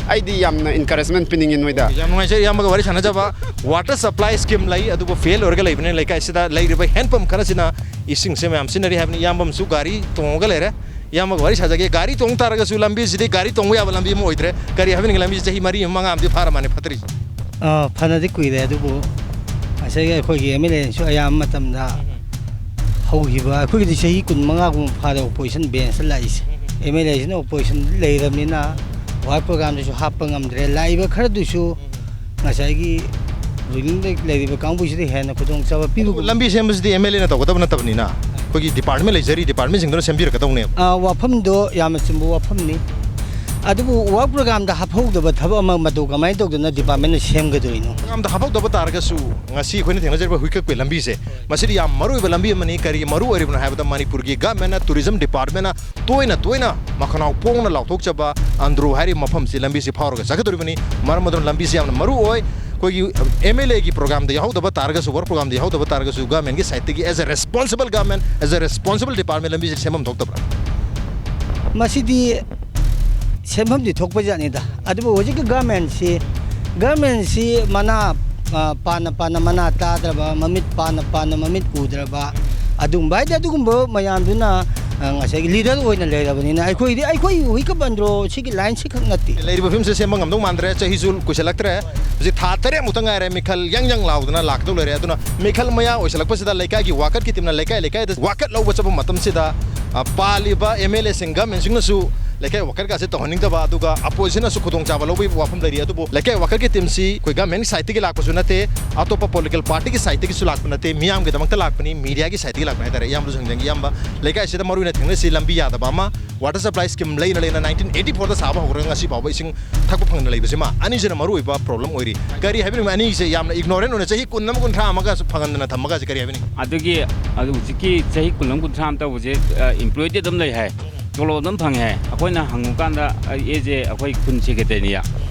ꯑꯩꯗꯤ ꯌꯥꯝꯅ encouragement ꯄꯤꯅꯤꯡꯉꯤ ꯅꯣꯏꯗ꯫ ꯌꯥꯝ ꯅꯨꯡꯉꯥꯏꯖꯩ ꯏꯌꯥꯝꯕꯒ ꯋꯥꯔꯤ ꯁꯥꯟꯅꯖꯕ꯫ Water supply scheme ꯂꯩ, ꯑꯗꯨꯕꯨ fail ꯑꯣꯏꯔꯒ ꯂꯩꯕꯅꯤꯅ ꯂꯩꯀꯥꯏꯁꯤꯗ ꯂꯩꯔꯤꯕ ꯍꯦꯟꯄꯝ ꯈꯔꯁꯤꯅ ꯏꯁꯤꯡꯁꯦ ꯃꯌꯥꯝ ꯁꯤꯖꯤꯟꯅꯔꯤ ꯍꯥꯏꯕꯅꯤ꯫ ꯏꯌꯥꯝꯕ ꯑꯃꯁꯨ ꯒꯥꯔꯤ ꯇꯣꯡꯉꯒ ꯂꯩꯔꯦ꯫ ꯏꯌꯥꯝꯕꯒ ꯋꯥꯔꯤ ꯁꯥꯖꯒꯦ꯫ ꯒꯥꯔꯤ ꯇꯣꯡ ꯇꯥꯔꯒꯁꯨ ꯂꯝꯕꯤꯁꯤꯗꯤ ꯒꯥꯔꯤ ꯇꯣꯡꯕ ꯌꯥꯕ ꯂꯝꯕꯤ ꯑꯃ ꯑꯣꯏꯗ꯭ꯔꯦ꯫ ꯀꯔꯤ ꯍꯥꯏꯕꯤꯅꯤꯡꯉꯤ? ꯂꯝꯕꯤꯁꯤ ꯆꯍꯤ ꯃꯔꯤ ꯑꯃ, ꯃꯉꯥ ꯑꯃꯗꯤ ꯐꯥꯔ ꯃꯥꯜꯂꯦ ꯐꯠꯇ꯭ꯔꯤꯁꯦ꯫ ꯑꯥ, ꯐꯅꯗꯤ ꯀꯨꯏꯔꯦ, ꯑꯗꯨꯕꯨ ꯉꯁꯥꯏꯒꯤ ꯑꯩꯈꯣꯏꯒꯤ MLAꯅꯁꯨ ꯑꯌꯥꯝꯕ ꯃꯇꯝꯗ ꯍꯧꯈꯤꯕ, ꯑꯩꯈꯣꯏꯒꯤꯗꯤ ꯆꯍꯤ ꯀꯨꯟꯃꯉꯥꯒꯨꯝꯕ ꯐꯥꯔꯦ opposition benchꯇ ꯂꯥꯛꯏꯁꯦ꯫ MLAꯁꯤꯅ opposition ꯂꯩꯔꯕꯅꯤꯅ work programꯗꯁꯨ ꯍꯥꯞꯄ ꯉꯝꯗ꯭ꯔꯦ꯫ ꯂꯥꯛꯏꯕ ꯈꯔꯗꯨꯁꯨ ꯉꯁꯥꯏꯒꯤ rulingꯗ ꯂꯩꯔꯤꯕ ꯀꯥꯡꯕꯨꯁꯤꯗ ꯍꯦꯟꯅ ꯈꯨꯗꯣꯡꯆꯥꯕ ꯄꯤꯕ꯫ ꯂꯝꯕꯤ ꯁꯦꯝꯕꯁꯤꯗꯤ MLAꯅ ꯇꯧꯒꯗꯕ ꯅꯠꯇꯕꯅꯤꯅ, ꯑꯩꯈꯣꯏꯒꯤ department ꯂꯩꯖꯔꯤ, departmentꯁꯤꯡꯗꯨꯅ ꯁꯦꯝꯕꯤꯔꯛꯀꯗꯧꯅꯦꯕ꯫ ꯑꯥ, ꯋꯥꯐꯝꯗꯣ ꯌꯥꯝꯅ ꯆꯨꯝꯕ ꯋꯥꯐꯝꯅꯤ꯫ ꯑꯗꯨꯕꯨ work programꯗ ꯍꯥꯞꯍꯧꯗꯕ ꯊꯕꯛ ꯑꯃ ꯃꯗꯨ ꯀꯃꯥꯏꯅ ꯇꯧꯗꯅ departmentꯅ ꯁꯦꯝꯒꯗꯣꯏꯅꯣ? Programꯗ ꯍꯥꯞꯍꯧꯗꯕ ꯇꯥꯔꯒꯁꯨ ꯉꯁꯤ ꯑꯩꯈꯣꯏꯅ ꯊꯦꯡꯅꯖꯔꯤꯕ ꯍꯨꯏꯀꯛꯄꯩ ꯂꯝꯕꯤꯁꯦ, ꯃꯁꯤꯗꯤ ꯌꯥꯝ ꯃꯔꯨꯑꯣꯏꯕ ꯂꯝꯕꯤ ꯑꯃꯅꯤ꯫ ꯀꯔꯤꯒꯤ ꯃꯔꯨ ꯑꯣꯏꯔꯤꯕꯅꯣ ꯍꯥꯏꯕꯗ ꯃꯅꯤꯄꯨꯔꯒꯤ governmentꯅ, tourism departmentꯅ ꯇꯣꯏꯅ ꯇꯣꯏꯅ ꯃꯈꯅꯥꯎ ꯄꯣꯡꯅ ꯂꯥꯎꯊꯣꯛꯆꯕ ꯑꯟꯗ꯭ꯔꯣ ꯍꯥꯏꯔꯤꯕ ꯃꯐꯝꯁꯤ ꯂꯝꯕꯤꯁꯤ ꯐꯥꯎꯔꯒ ꯆꯠꯀꯗꯧꯔꯤꯕꯅꯤ꯫ ꯃꯔꯝ ꯑꯗꯨꯅ ꯂꯝꯕꯤꯁꯤ ꯌꯥꯝꯅ ꯃꯔꯨ ꯑꯣꯏ꯫ ꯑꯩꯈꯣꯏꯒꯤ MLAꯒꯤ programꯗ ꯌꯥꯎꯍꯧꯗꯕ ꯇꯥꯔꯒꯁꯨ, work programꯗ ꯌꯥꯎꯍꯧꯗꯕ ꯇꯥꯔꯒꯁꯨ, governmentꯀꯤ sideꯇꯒꯤ as a responsible government, as a responsible department ꯂꯝꯕꯤꯁꯤ ꯁꯦꯝꯐꯝ ꯊꯣꯛꯇꯕ꯭ꯔꯥ? ꯃꯁꯤꯗꯤ ꯁꯦꯝꯐꯝꯗꯤ ꯊꯣꯛꯄ ꯖꯥꯠꯅꯤꯗ, ꯑꯗꯨꯕꯨ ꯍꯧꯖꯤꯛꯀꯤ governmentꯁꯤ, governmentꯁꯤ ꯃꯅꯥ, ꯑ, ꯄꯥꯟꯅ ꯄꯥꯟꯅ ꯃꯅꯥ ꯇꯥꯗ꯭ꯔꯕ, ꯃꯃꯤꯠ ꯄꯥꯟꯅ ꯄꯥꯟꯅ ꯃꯃꯤꯠ ꯎꯗ꯭ꯔꯕ, ꯑꯗꯨꯒꯨꯝꯕ ꯍꯥꯏꯗꯤ ꯑꯗꯨꯒꯨꯝꯕ ꯃꯌꯥꯝꯗꯨꯅ, ꯑ, ꯉꯁꯥꯏꯒꯤ leader ꯑꯣꯏꯅ ꯂꯩꯔꯕꯅꯤꯅ ꯑꯩꯈꯣꯏꯗꯤ, ꯑꯩꯈꯣꯏ ꯍꯨꯏꯀꯞ ꯑꯟꯗ꯭ꯔꯣ ꯁꯤꯒꯤ lineꯁꯤ ꯈꯛ ꯅꯠꯇꯦ꯫ ꯂꯩꯔꯤꯕ ꯐꯤꯕꯝꯁꯦ ꯁꯦꯝꯕ ꯉꯝꯗꯧ ꯃꯥꯟꯗ꯭ꯔꯦ꯫ ꯆꯍꯤꯁꯨ ꯀꯨꯏꯁꯜꯂꯛꯇ꯭ꯔꯦ꯫ ꯍꯧꯖꯤꯛ ꯊꯥ ꯇꯔꯦꯠꯃꯨꯛꯇ ꯉꯥꯏꯔꯦ꯫ ꯃꯤꯈꯜ ꯌꯪ ꯌꯪ ꯂꯥꯎꯗꯅ ꯂꯥꯛꯀꯗꯧ ꯂꯩꯔꯦ꯫ ꯑꯗꯨꯅ ꯃꯤꯈꯜ ꯃꯌꯥ ꯑꯣꯏꯁꯜꯂꯛꯄꯁꯤꯗ ꯂꯩꯀꯥꯏꯒꯤ ꯋꯥꯀꯠꯀꯤ teamꯅ ꯂꯩꯀꯥꯏ ꯂꯩꯀꯥꯏꯗ ꯋꯥꯀꯠ ꯂꯧꯕ ꯆꯠꯄ ꯃꯇꯝꯁꯤꯗ, ꯑ, ꯄꯥꯜꯂꯤꯕ MLAꯁꯤꯡ, governmentꯁꯤꯡꯅꯁꯨ ꯂꯩꯀꯥꯏ ꯋꯥꯀꯔꯒꯁꯦ ꯇꯧꯍꯟꯅꯤꯡꯗꯕ, ꯑꯗꯨꯒ ꯑꯣꯄꯣꯖꯤꯁꯟꯅꯁꯨ ꯈꯨꯗꯣꯡꯆꯥꯕ ꯂꯧꯕꯒꯤ ꯋꯥꯐꯝ ꯂꯩꯔꯤ꯫ ꯑꯗꯨꯕꯨ ꯂꯩꯀꯥꯏ ꯋꯥꯀꯔꯒꯤ ꯇꯤꯝꯁꯤ ꯑꯩꯈꯣꯏ ꯒꯃꯦꯟꯒꯤ ꯁꯥꯏꯠꯇꯒꯤ ꯂꯥꯛꯄꯁꯨ ꯅꯠꯇꯦ, ꯑꯇꯣꯞꯄ ꯄꯣꯂꯤꯇꯤꯀꯦꯜ ꯄꯥꯔꯇꯤꯒꯤ ꯁꯥꯏꯠꯇꯒꯤꯁꯨ ꯂꯥꯛꯄ ꯅꯠꯇꯦ, ꯃꯤꯌꯥꯝꯒꯤꯗꯃꯛꯇ ꯂꯥꯛꯄꯅꯤ, ꯃꯤꯗꯤꯌꯥꯒꯤ ꯁꯥꯏꯠꯇꯒꯤ ꯂꯥꯛꯄꯅꯤ ꯍꯥꯏꯇꯥꯔꯦ꯫ ꯏꯌꯥꯝꯕꯁꯨ ꯍꯪꯖꯅꯤꯡꯉꯤ꯫ ꯏꯌꯥꯝꯕ, ꯂꯩꯀꯥꯏꯁꯤꯗ ꯃꯔꯨꯑꯣꯏꯅ ꯊꯦꯡꯅꯔꯤꯁꯤ ꯂꯝꯕꯤ ꯌꯥꯗꯕ ꯑꯃ, ꯋꯥꯇꯔ ꯁꯄ꯭ꯂꯥꯏ ꯁ꯭ꯀꯤꯝ ꯂꯩꯅ ꯂꯩꯅ ꯅꯥꯏꯟꯇꯤꯟ ꯑꯩꯠꯇꯤ ꯐꯣꯔꯗ ꯁꯥꯕ ꯍꯧꯔꯒ ꯉꯁꯤ ꯐꯥꯎꯕ ꯏꯁꯤꯡ ꯊꯛꯄ ꯐꯪꯗꯅ ꯂꯩꯕꯁꯤꯃ, ꯑꯅꯤꯁꯤꯅ ꯃꯔꯨꯑꯣꯏꯕ ꯄ꯭ꯔꯣꯕ꯭ꯂꯦꯝ ꯑꯣꯏꯔꯤ꯫ ꯀꯔꯤ ꯍꯥꯏꯕꯤꯅꯤꯡꯕ? ꯑꯅꯤꯁꯦ ꯌꯥꯝꯅ ꯏꯒꯅꯣꯔꯦꯟ ꯑꯣꯏꯅ ꯆꯍꯤ ꯀꯨꯟ ꯑꯃ ꯀꯨꯟꯊ꯭ꯔꯥ ꯑꯃꯒ ꯐꯪꯍꯟꯗꯅ ꯊꯝꯃꯒꯁꯦ ꯀꯔꯤ ꯍꯥꯏꯕꯤꯅꯤꯡ? ꯑꯗꯨꯒꯤ, ꯑꯗꯨ ꯍꯧꯖꯤꯛꯀꯤ ꯆꯍꯤ ꯀꯨꯟ ꯑꯃ ꯀꯨꯟꯊ꯭ꯔꯥ ꯑꯃ ꯇꯧꯕꯁꯦ, ꯑ, employee-ꯗꯤ ꯑꯗꯨꯝ ꯂꯩ ꯍꯥꯏ, ꯇꯣꯂꯣꯞ ꯑꯗꯨꯝ ꯐꯪꯉꯦ ꯍꯥꯏ꯫ ꯑꯩꯈꯣꯏꯅ ꯍꯪꯉꯨꯀꯥꯟꯗ, ꯑ, ꯑꯦꯁꯦ ꯑꯩꯈꯣꯏ ꯈꯨꯟ ꯁꯦꯀ꯭ꯔꯦꯇꯔꯤꯅꯤꯌꯥ,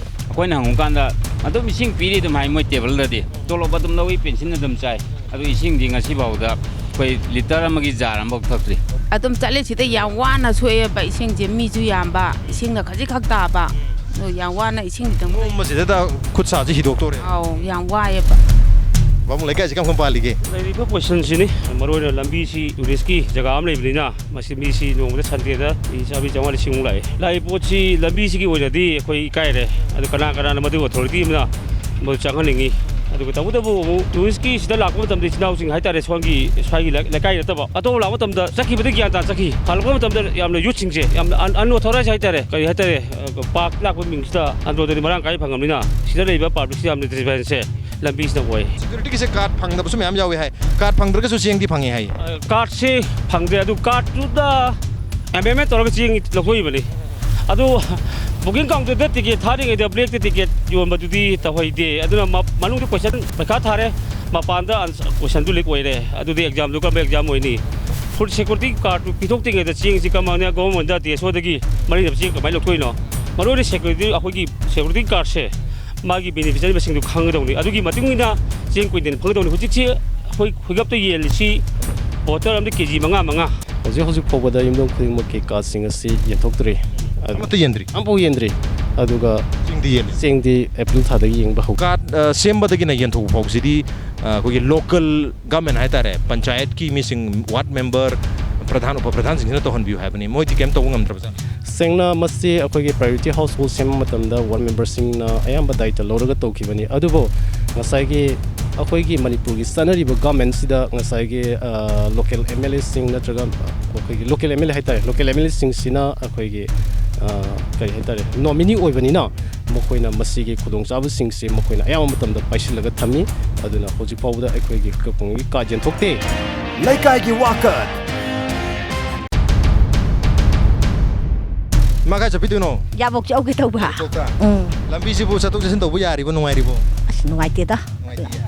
ꯑꯩꯈꯣꯏꯅ ꯍꯪꯉꯨꯀꯥꯟꯗ ꯑꯗꯨꯝ ꯏꯁꯤꯡ ꯄꯤꯔꯤ ꯑꯗꯨꯝ ꯍꯥꯏ, ꯃꯣꯏ ꯇꯦꯕꯜꯗꯗꯤ ꯇꯣꯂꯣꯞ ꯑꯗꯨꯝ ꯂꯧꯏ, ꯄꯦꯟꯁꯤꯟ ꯑꯗꯨꯝ ꯆꯥꯏ꯫ ꯑꯗꯨ ꯏꯁꯤꯡꯗꯤ ꯉꯁꯤ ꯐꯥꯎꯗ ꯑꯩꯈꯣꯏ ꯂꯤꯇꯔ ꯑꯃꯒꯤ ꯖꯥꯔ ꯑꯃꯐꯥꯎ ꯊꯛꯇ꯭ꯔꯤ꯫ ꯑꯗꯨꯝ ꯆꯠꯂꯦ꯫ ꯁꯤꯗ ꯌꯥꯝ ꯋꯥꯅ ꯁꯣꯛꯑꯦꯕ, ꯏꯁꯤꯡꯁꯦ ꯃꯤꯁꯨ ꯌꯥꯝꯕ, ꯏꯁꯤꯡꯅ ꯈꯖꯤꯛ ꯈꯛ ꯇꯥꯕ꯫ ꯑꯗꯣ ꯌꯥꯝ ꯋꯥꯅ ꯏꯁꯤꯡꯒꯤꯗꯃꯛ ꯅꯣꯡꯃꯁꯤꯗ ꯈꯨꯠ ꯁꯥꯁꯤ ꯍꯤꯗꯣꯛꯇꯣꯔꯦ꯫ ꯑꯧ, ꯌꯥꯝ ꯋꯥꯏꯑꯦꯕ꯫ ꯕꯥꯃꯨ ꯂꯩꯀꯥꯏꯁꯤ ꯀꯔꯝ ꯀꯔꯝ ꯄꯥꯜꯂꯤꯒꯦ? ꯂꯩꯔꯤꯕ ꯄꯣꯖꯤꯁꯟꯁꯤꯅꯤ꯫ ꯃꯔꯨꯑꯣꯏꯅ ꯂꯝꯕꯤꯁꯤ ꯇꯨꯔꯤꯁꯀꯤ ꯖꯒꯥ ꯑꯃ ꯂꯩꯕꯅꯤꯅ, ꯃꯁꯤ ꯃꯤꯁꯤ ꯅꯣꯡꯃꯗ ꯁꯟꯗꯦꯗ ꯃꯤ ꯆꯥꯝꯃꯔꯤ ꯆꯥꯝꯃꯉꯥ ꯂꯤꯁꯤꯡꯃꯨꯛ ꯂꯥꯛꯑꯦ꯫ ꯂꯥꯛꯏ ꯄꯣꯠꯁꯤ ꯂꯝꯕꯤꯁꯤꯒꯤ ꯑꯣꯏꯅꯗꯤ ꯑꯩꯈꯣꯏ ꯏꯀꯥꯏꯔꯦ꯫ ꯑꯗꯨ ꯀꯅꯥ ꯀꯅꯥꯅ ꯃꯗꯨ ꯑꯣꯊꯣꯔꯤꯇꯤ ꯑꯃꯅ ꯃꯗꯨ ꯆꯪꯍꯟꯅꯤꯡꯉꯤ꯫ ꯑꯗꯨꯒ ꯇꯧꯕꯇꯕꯨ ꯑꯃꯨꯛ ꯇꯨꯔꯤꯁꯀꯤ ꯁꯤꯗ ꯂꯥꯛꯄ ꯃꯇꯝꯗ ꯏꯆꯤꯟ ꯏꯅꯥꯎꯁꯤꯡ ꯍꯥꯏꯇꯥꯔꯦ, ꯁꯣꯝꯒꯤ ꯁ꯭ꯋꯥꯏꯒꯤ ꯂꯩ-, ꯂꯩꯀꯥꯏ ꯅꯠꯇꯕ ꯑꯇꯣꯞꯄ ꯂꯥꯛꯄ ꯃꯇꯝꯗ ꯆꯠꯈꯤꯕꯗꯤ ꯒ꯭ꯌꯥꯟ ꯇꯥꯅ ꯆꯠꯈꯤ꯫ ꯍꯜꯂꯛꯄ ꯃꯇꯝꯗ ꯌꯥꯝꯅ ꯌꯨꯠꯁꯤꯡꯁꯦ ꯌꯥꯝꯅ ꯑꯟ-, unauthorized ꯍꯥꯏꯇꯥꯔꯦ, ꯀꯔꯤ ꯍꯥꯏꯇꯥꯔꯦ, ꯑ, ꯄꯥꯔꯛ ꯂꯥꯛꯄ ꯃꯤꯡꯁꯤꯗ ꯑꯟꯗ꯭ꯔꯣꯗꯗꯤ ꯃꯔꯥꯡ ꯀꯥꯏꯅ ꯐꯪꯉꯕꯅꯤꯅ ꯁꯤꯗ ꯂꯩꯕ ꯄꯥꯕ꯭ꯂꯤꯛꯁꯤ ꯌꯥꯝꯅ ꯗꯤꯁꯇꯔꯕꯦꯟꯁꯁꯦ ꯂꯝꯕꯤꯁꯤꯅ ꯑꯣꯏ꯫ ꯁꯦꯀ꯭ꯌꯨꯔꯤꯇꯤꯒꯤꯁꯦ ꯀꯥꯔꯗ ꯐꯪꯗꯕꯁꯨ ꯃꯌꯥꯝ ꯌꯥꯎꯏ ꯍꯥꯏ꯫ ꯀꯥꯔꯗ ꯐꯪꯗ꯭ꯔꯒꯁꯨ ꯆꯦꯡꯗꯤ ꯐꯪꯉꯤ ꯍꯥꯏ꯫ ꯑ, ꯀꯥꯔꯗꯁꯤ ꯐꯪꯗ꯭ꯔꯦ, ꯑꯗꯨ ꯀꯥꯔꯗꯇꯨꯗ ꯑꯦꯃꯦꯟꯃꯦꯟ ꯇꯧꯔꯒ ꯆꯦꯡ ꯂꯧꯊꯣꯛꯏꯕꯅꯤ꯫ ꯑꯗꯨ ꯕꯨꯀꯤꯡ ꯀꯥꯎꯟꯇꯔꯗ ꯇꯤꯀꯦꯠ ꯊꯥꯔꯤꯉꯩꯗ ꯕ꯭ꯂꯦꯛꯇ ꯇꯤꯀꯦꯠ ꯌꯣꯟꯕꯗꯨꯗꯤ ꯇꯧꯍꯩꯗꯦ꯫ ꯑꯗꯨꯅ ꯃ-, ꯃꯅꯨꯡꯗ ꯀꯣꯏꯁꯟ ꯄꯩꯈꯥ ꯊꯥꯔꯦ, ꯃꯄꯥꯟꯗ ꯑꯟꯁ-, ꯀꯣꯏꯁꯟꯗꯨ ꯂꯤꯛ ꯑꯣꯏꯔꯦ꯫ ꯑꯗꯨꯗꯤ ꯑꯦꯛꯖꯥꯝꯗꯨ ꯀꯔꯝꯕ ꯑꯦꯛꯖꯥꯝ ꯑꯣꯏꯅꯤ? ꯐꯨꯗ ꯁꯦꯀ꯭ꯌꯨꯔꯤꯇꯤ ꯀꯥꯔꯗꯇꯨ ꯄꯤꯊꯣꯛꯇ꯭ꯔꯤꯉꯩꯗ ꯆꯦꯡꯁꯤ ꯀꯃꯥꯏꯅ ꯒꯣꯚꯔꯟꯃꯦꯟꯠꯇ ꯗꯤ ꯑꯦꯁ ꯑꯣꯗꯒꯤ ꯃꯔꯤꯅ ꯆꯦꯡ ꯀꯃꯥꯏꯅ ꯂꯧꯊꯣꯛꯏꯅꯣ? ꯃꯔꯨꯑꯣꯏꯅ ꯁꯦꯀ꯭ꯌꯨꯔꯤꯇꯤ, ꯑꯩꯈꯣꯏꯒꯤ ꯁꯦꯀ꯭ꯌꯨꯔꯤꯇꯤ ꯀꯥꯔꯗꯁꯦ ꯃꯥꯒꯤ ꯕꯦꯅꯤꯐꯤꯁꯔꯤ ꯃꯁꯤꯡꯗꯨ ꯈꯪꯒꯗꯧꯅꯤ꯫ ꯑꯗꯨꯒꯤ ꯃꯇꯨꯡ ꯏꯟꯅ ꯆꯦꯡ ꯀ꯭ꯋꯤꯟꯇꯦꯜ ꯐꯪꯒꯗꯧꯅꯤ꯫ ꯍꯧꯖꯤꯛꯁꯤ ꯑꯩꯈꯣꯏ ꯍꯨꯏꯒꯞꯇ ꯌꯦꯜꯂꯤꯁꯤ ꯕꯣꯇꯜ ꯑꯃꯗ ꯀꯦ ꯖꯤ ꯃꯉꯥ ꯃꯉꯥ꯫ ꯍꯧꯖꯤꯛ ꯍꯧꯖꯤꯛ ꯐꯥꯎꯕꯗ ꯌꯨꯝꯊꯣꯡ ꯈꯨꯗꯤꯡꯃꯛꯀꯤ ꯀꯥꯔꯗꯁꯤꯡ ꯑꯁꯤ ꯌꯦꯟꯊꯣꯛꯇ꯭ꯔꯤ꯫ ꯑꯗꯨ ꯑꯃꯠꯇ ꯌꯦꯟꯗ꯭ꯔꯤ? ꯑꯃꯐꯥꯎ ꯌꯦꯟꯗ꯭ꯔꯤ꯫ ꯑꯗꯨꯒ ꯆꯦꯡꯗꯤ ꯌꯦꯜꯂꯤ? ꯆꯦꯡꯗꯤ ꯑꯦꯄ꯭ꯔꯤꯜ ꯊꯥꯗꯒꯤ ꯌꯦꯟꯕ ꯍꯧ꯫ ꯀꯥꯔꯗ, ꯑ, ꯁꯦꯝꯕꯗꯒꯤꯅ ꯌꯦꯟꯊꯣꯛꯄ ꯐꯥꯎꯕꯁꯤꯗꯤ, ꯑ, ꯑꯩꯈꯣꯏꯒꯤ ꯂꯣꯀꯦꯜ ꯒꯃꯦꯟ ꯍꯥꯏꯇꯥꯔꯦ, ꯄꯟꯆꯥꯌꯠꯀꯤ ꯃꯤꯁꯤꯡ, ꯋꯥꯔꯗ ꯃꯦꯝꯕꯔ, ꯄ꯭ꯔꯙꯥꯟ, ꯎꯄ ꯄ꯭ꯔꯙꯥꯟꯁꯤꯡꯁꯤꯅ ꯇꯧꯍꯟꯕꯤꯌꯨ ꯍꯥꯏꯕꯅꯤ꯫ ꯃꯣꯏꯗꯤ ꯀꯩꯝ ꯇꯧꯕ ꯉꯝꯗ꯭ꯔꯕꯖꯥꯠꯅꯤ꯫ ꯁꯦꯡꯅ ꯃꯁꯤ ꯑꯩꯈꯣꯏꯒꯤ ꯄ꯭ꯔꯥꯏꯑꯣꯔꯤꯇꯤ ꯍꯥꯎꯁꯍꯣꯜ ꯁꯦꯝꯕ ꯃꯇꯝꯗ ꯋꯥꯔꯗ ꯃꯦꯝꯕꯔꯁꯤꯡꯅ ꯑꯌꯥꯝꯕ ꯗꯥꯌꯤꯠꯇ ꯂꯧꯔꯒ ꯇꯧꯈꯤꯕꯅꯤ꯫ ꯑꯗꯨꯕꯨ ꯉꯁꯥꯏꯒꯤ ꯑꯩꯈꯣꯏꯒꯤ ꯃꯅꯤꯄꯨꯔꯒꯤ ꯆꯠꯅꯔꯤꯕ ꯒꯃꯦꯟꯁꯤꯗ ꯉꯁꯥꯏꯒꯤ, ꯑ, ꯂꯣꯀꯦꯜ ꯑꯦꯝ ꯑꯦꯜ ꯑꯦꯁꯤꯡ ꯅꯠꯇ꯭ꯔꯒ ꯑꯩꯈꯣꯏꯒꯤ ꯂꯣꯀꯦꯜ ꯑꯦꯝ ꯑꯦꯜ ꯑꯦ ꯍꯥꯏꯇꯥꯔꯦ, ꯂꯣꯀꯦꯜ ꯑꯦꯝ ꯑꯦꯜ ꯑꯦꯁꯤꯡꯁꯤꯅ ꯑꯩꯈꯣꯏꯒꯤ ꯑ, ꯀꯔꯤ ꯍꯥꯏꯇꯥꯔꯦ, ꯅꯣꯃꯤꯅꯤ ꯑꯣꯏꯕꯅꯤꯅ ꯃꯈꯣꯏꯅ ꯃꯁꯤꯒꯤ ꯈꯨꯗꯣꯡꯆꯥꯕꯁꯤꯡꯁꯦ ꯃꯈꯣꯏꯅ ꯑꯌꯥꯝꯕ ꯃꯇꯝꯗ ꯄꯥꯏꯁꯤꯜꯂꯒ ꯊꯝꯃꯤ꯫ ꯑꯗꯨꯅ ꯍꯧꯖꯤꯛ ꯐꯥꯎꯕꯗ ꯑꯩꯈꯣꯏꯒꯤ ꯍꯨꯏꯀꯞ ꯈꯣꯡꯒꯤ ꯀꯥꯔꯗ ꯌꯦꯟꯊꯣꯛꯇꯦ꯫ ꯂꯩꯀꯥꯏꯒꯤ ꯋꯥꯀꯠ꯫ ꯏꯃꯥ, ꯀꯥꯏ ꯆꯠꯄꯤꯗꯣꯏꯅꯣ? ꯌꯥꯕꯣꯛ ꯆꯧꯒꯦ ꯇꯧꯕ꯫ ꯌꯥꯕꯣꯛꯇ? ꯎꯝ꯫ ꯂꯝꯕꯤꯁꯤꯕꯨ ꯆꯠꯊꯣꯛ ꯆꯠꯁꯤꯟ ꯇꯧꯕ ꯌꯥꯔꯤꯕꯣ, ꯅꯨꯡꯉꯥꯏꯔꯤꯕꯣ? ꯑꯁ, ꯅꯨꯡꯉꯥꯏꯇꯦꯗ꯫ ꯅꯨꯡꯉꯥꯏꯇꯤꯌꯦ?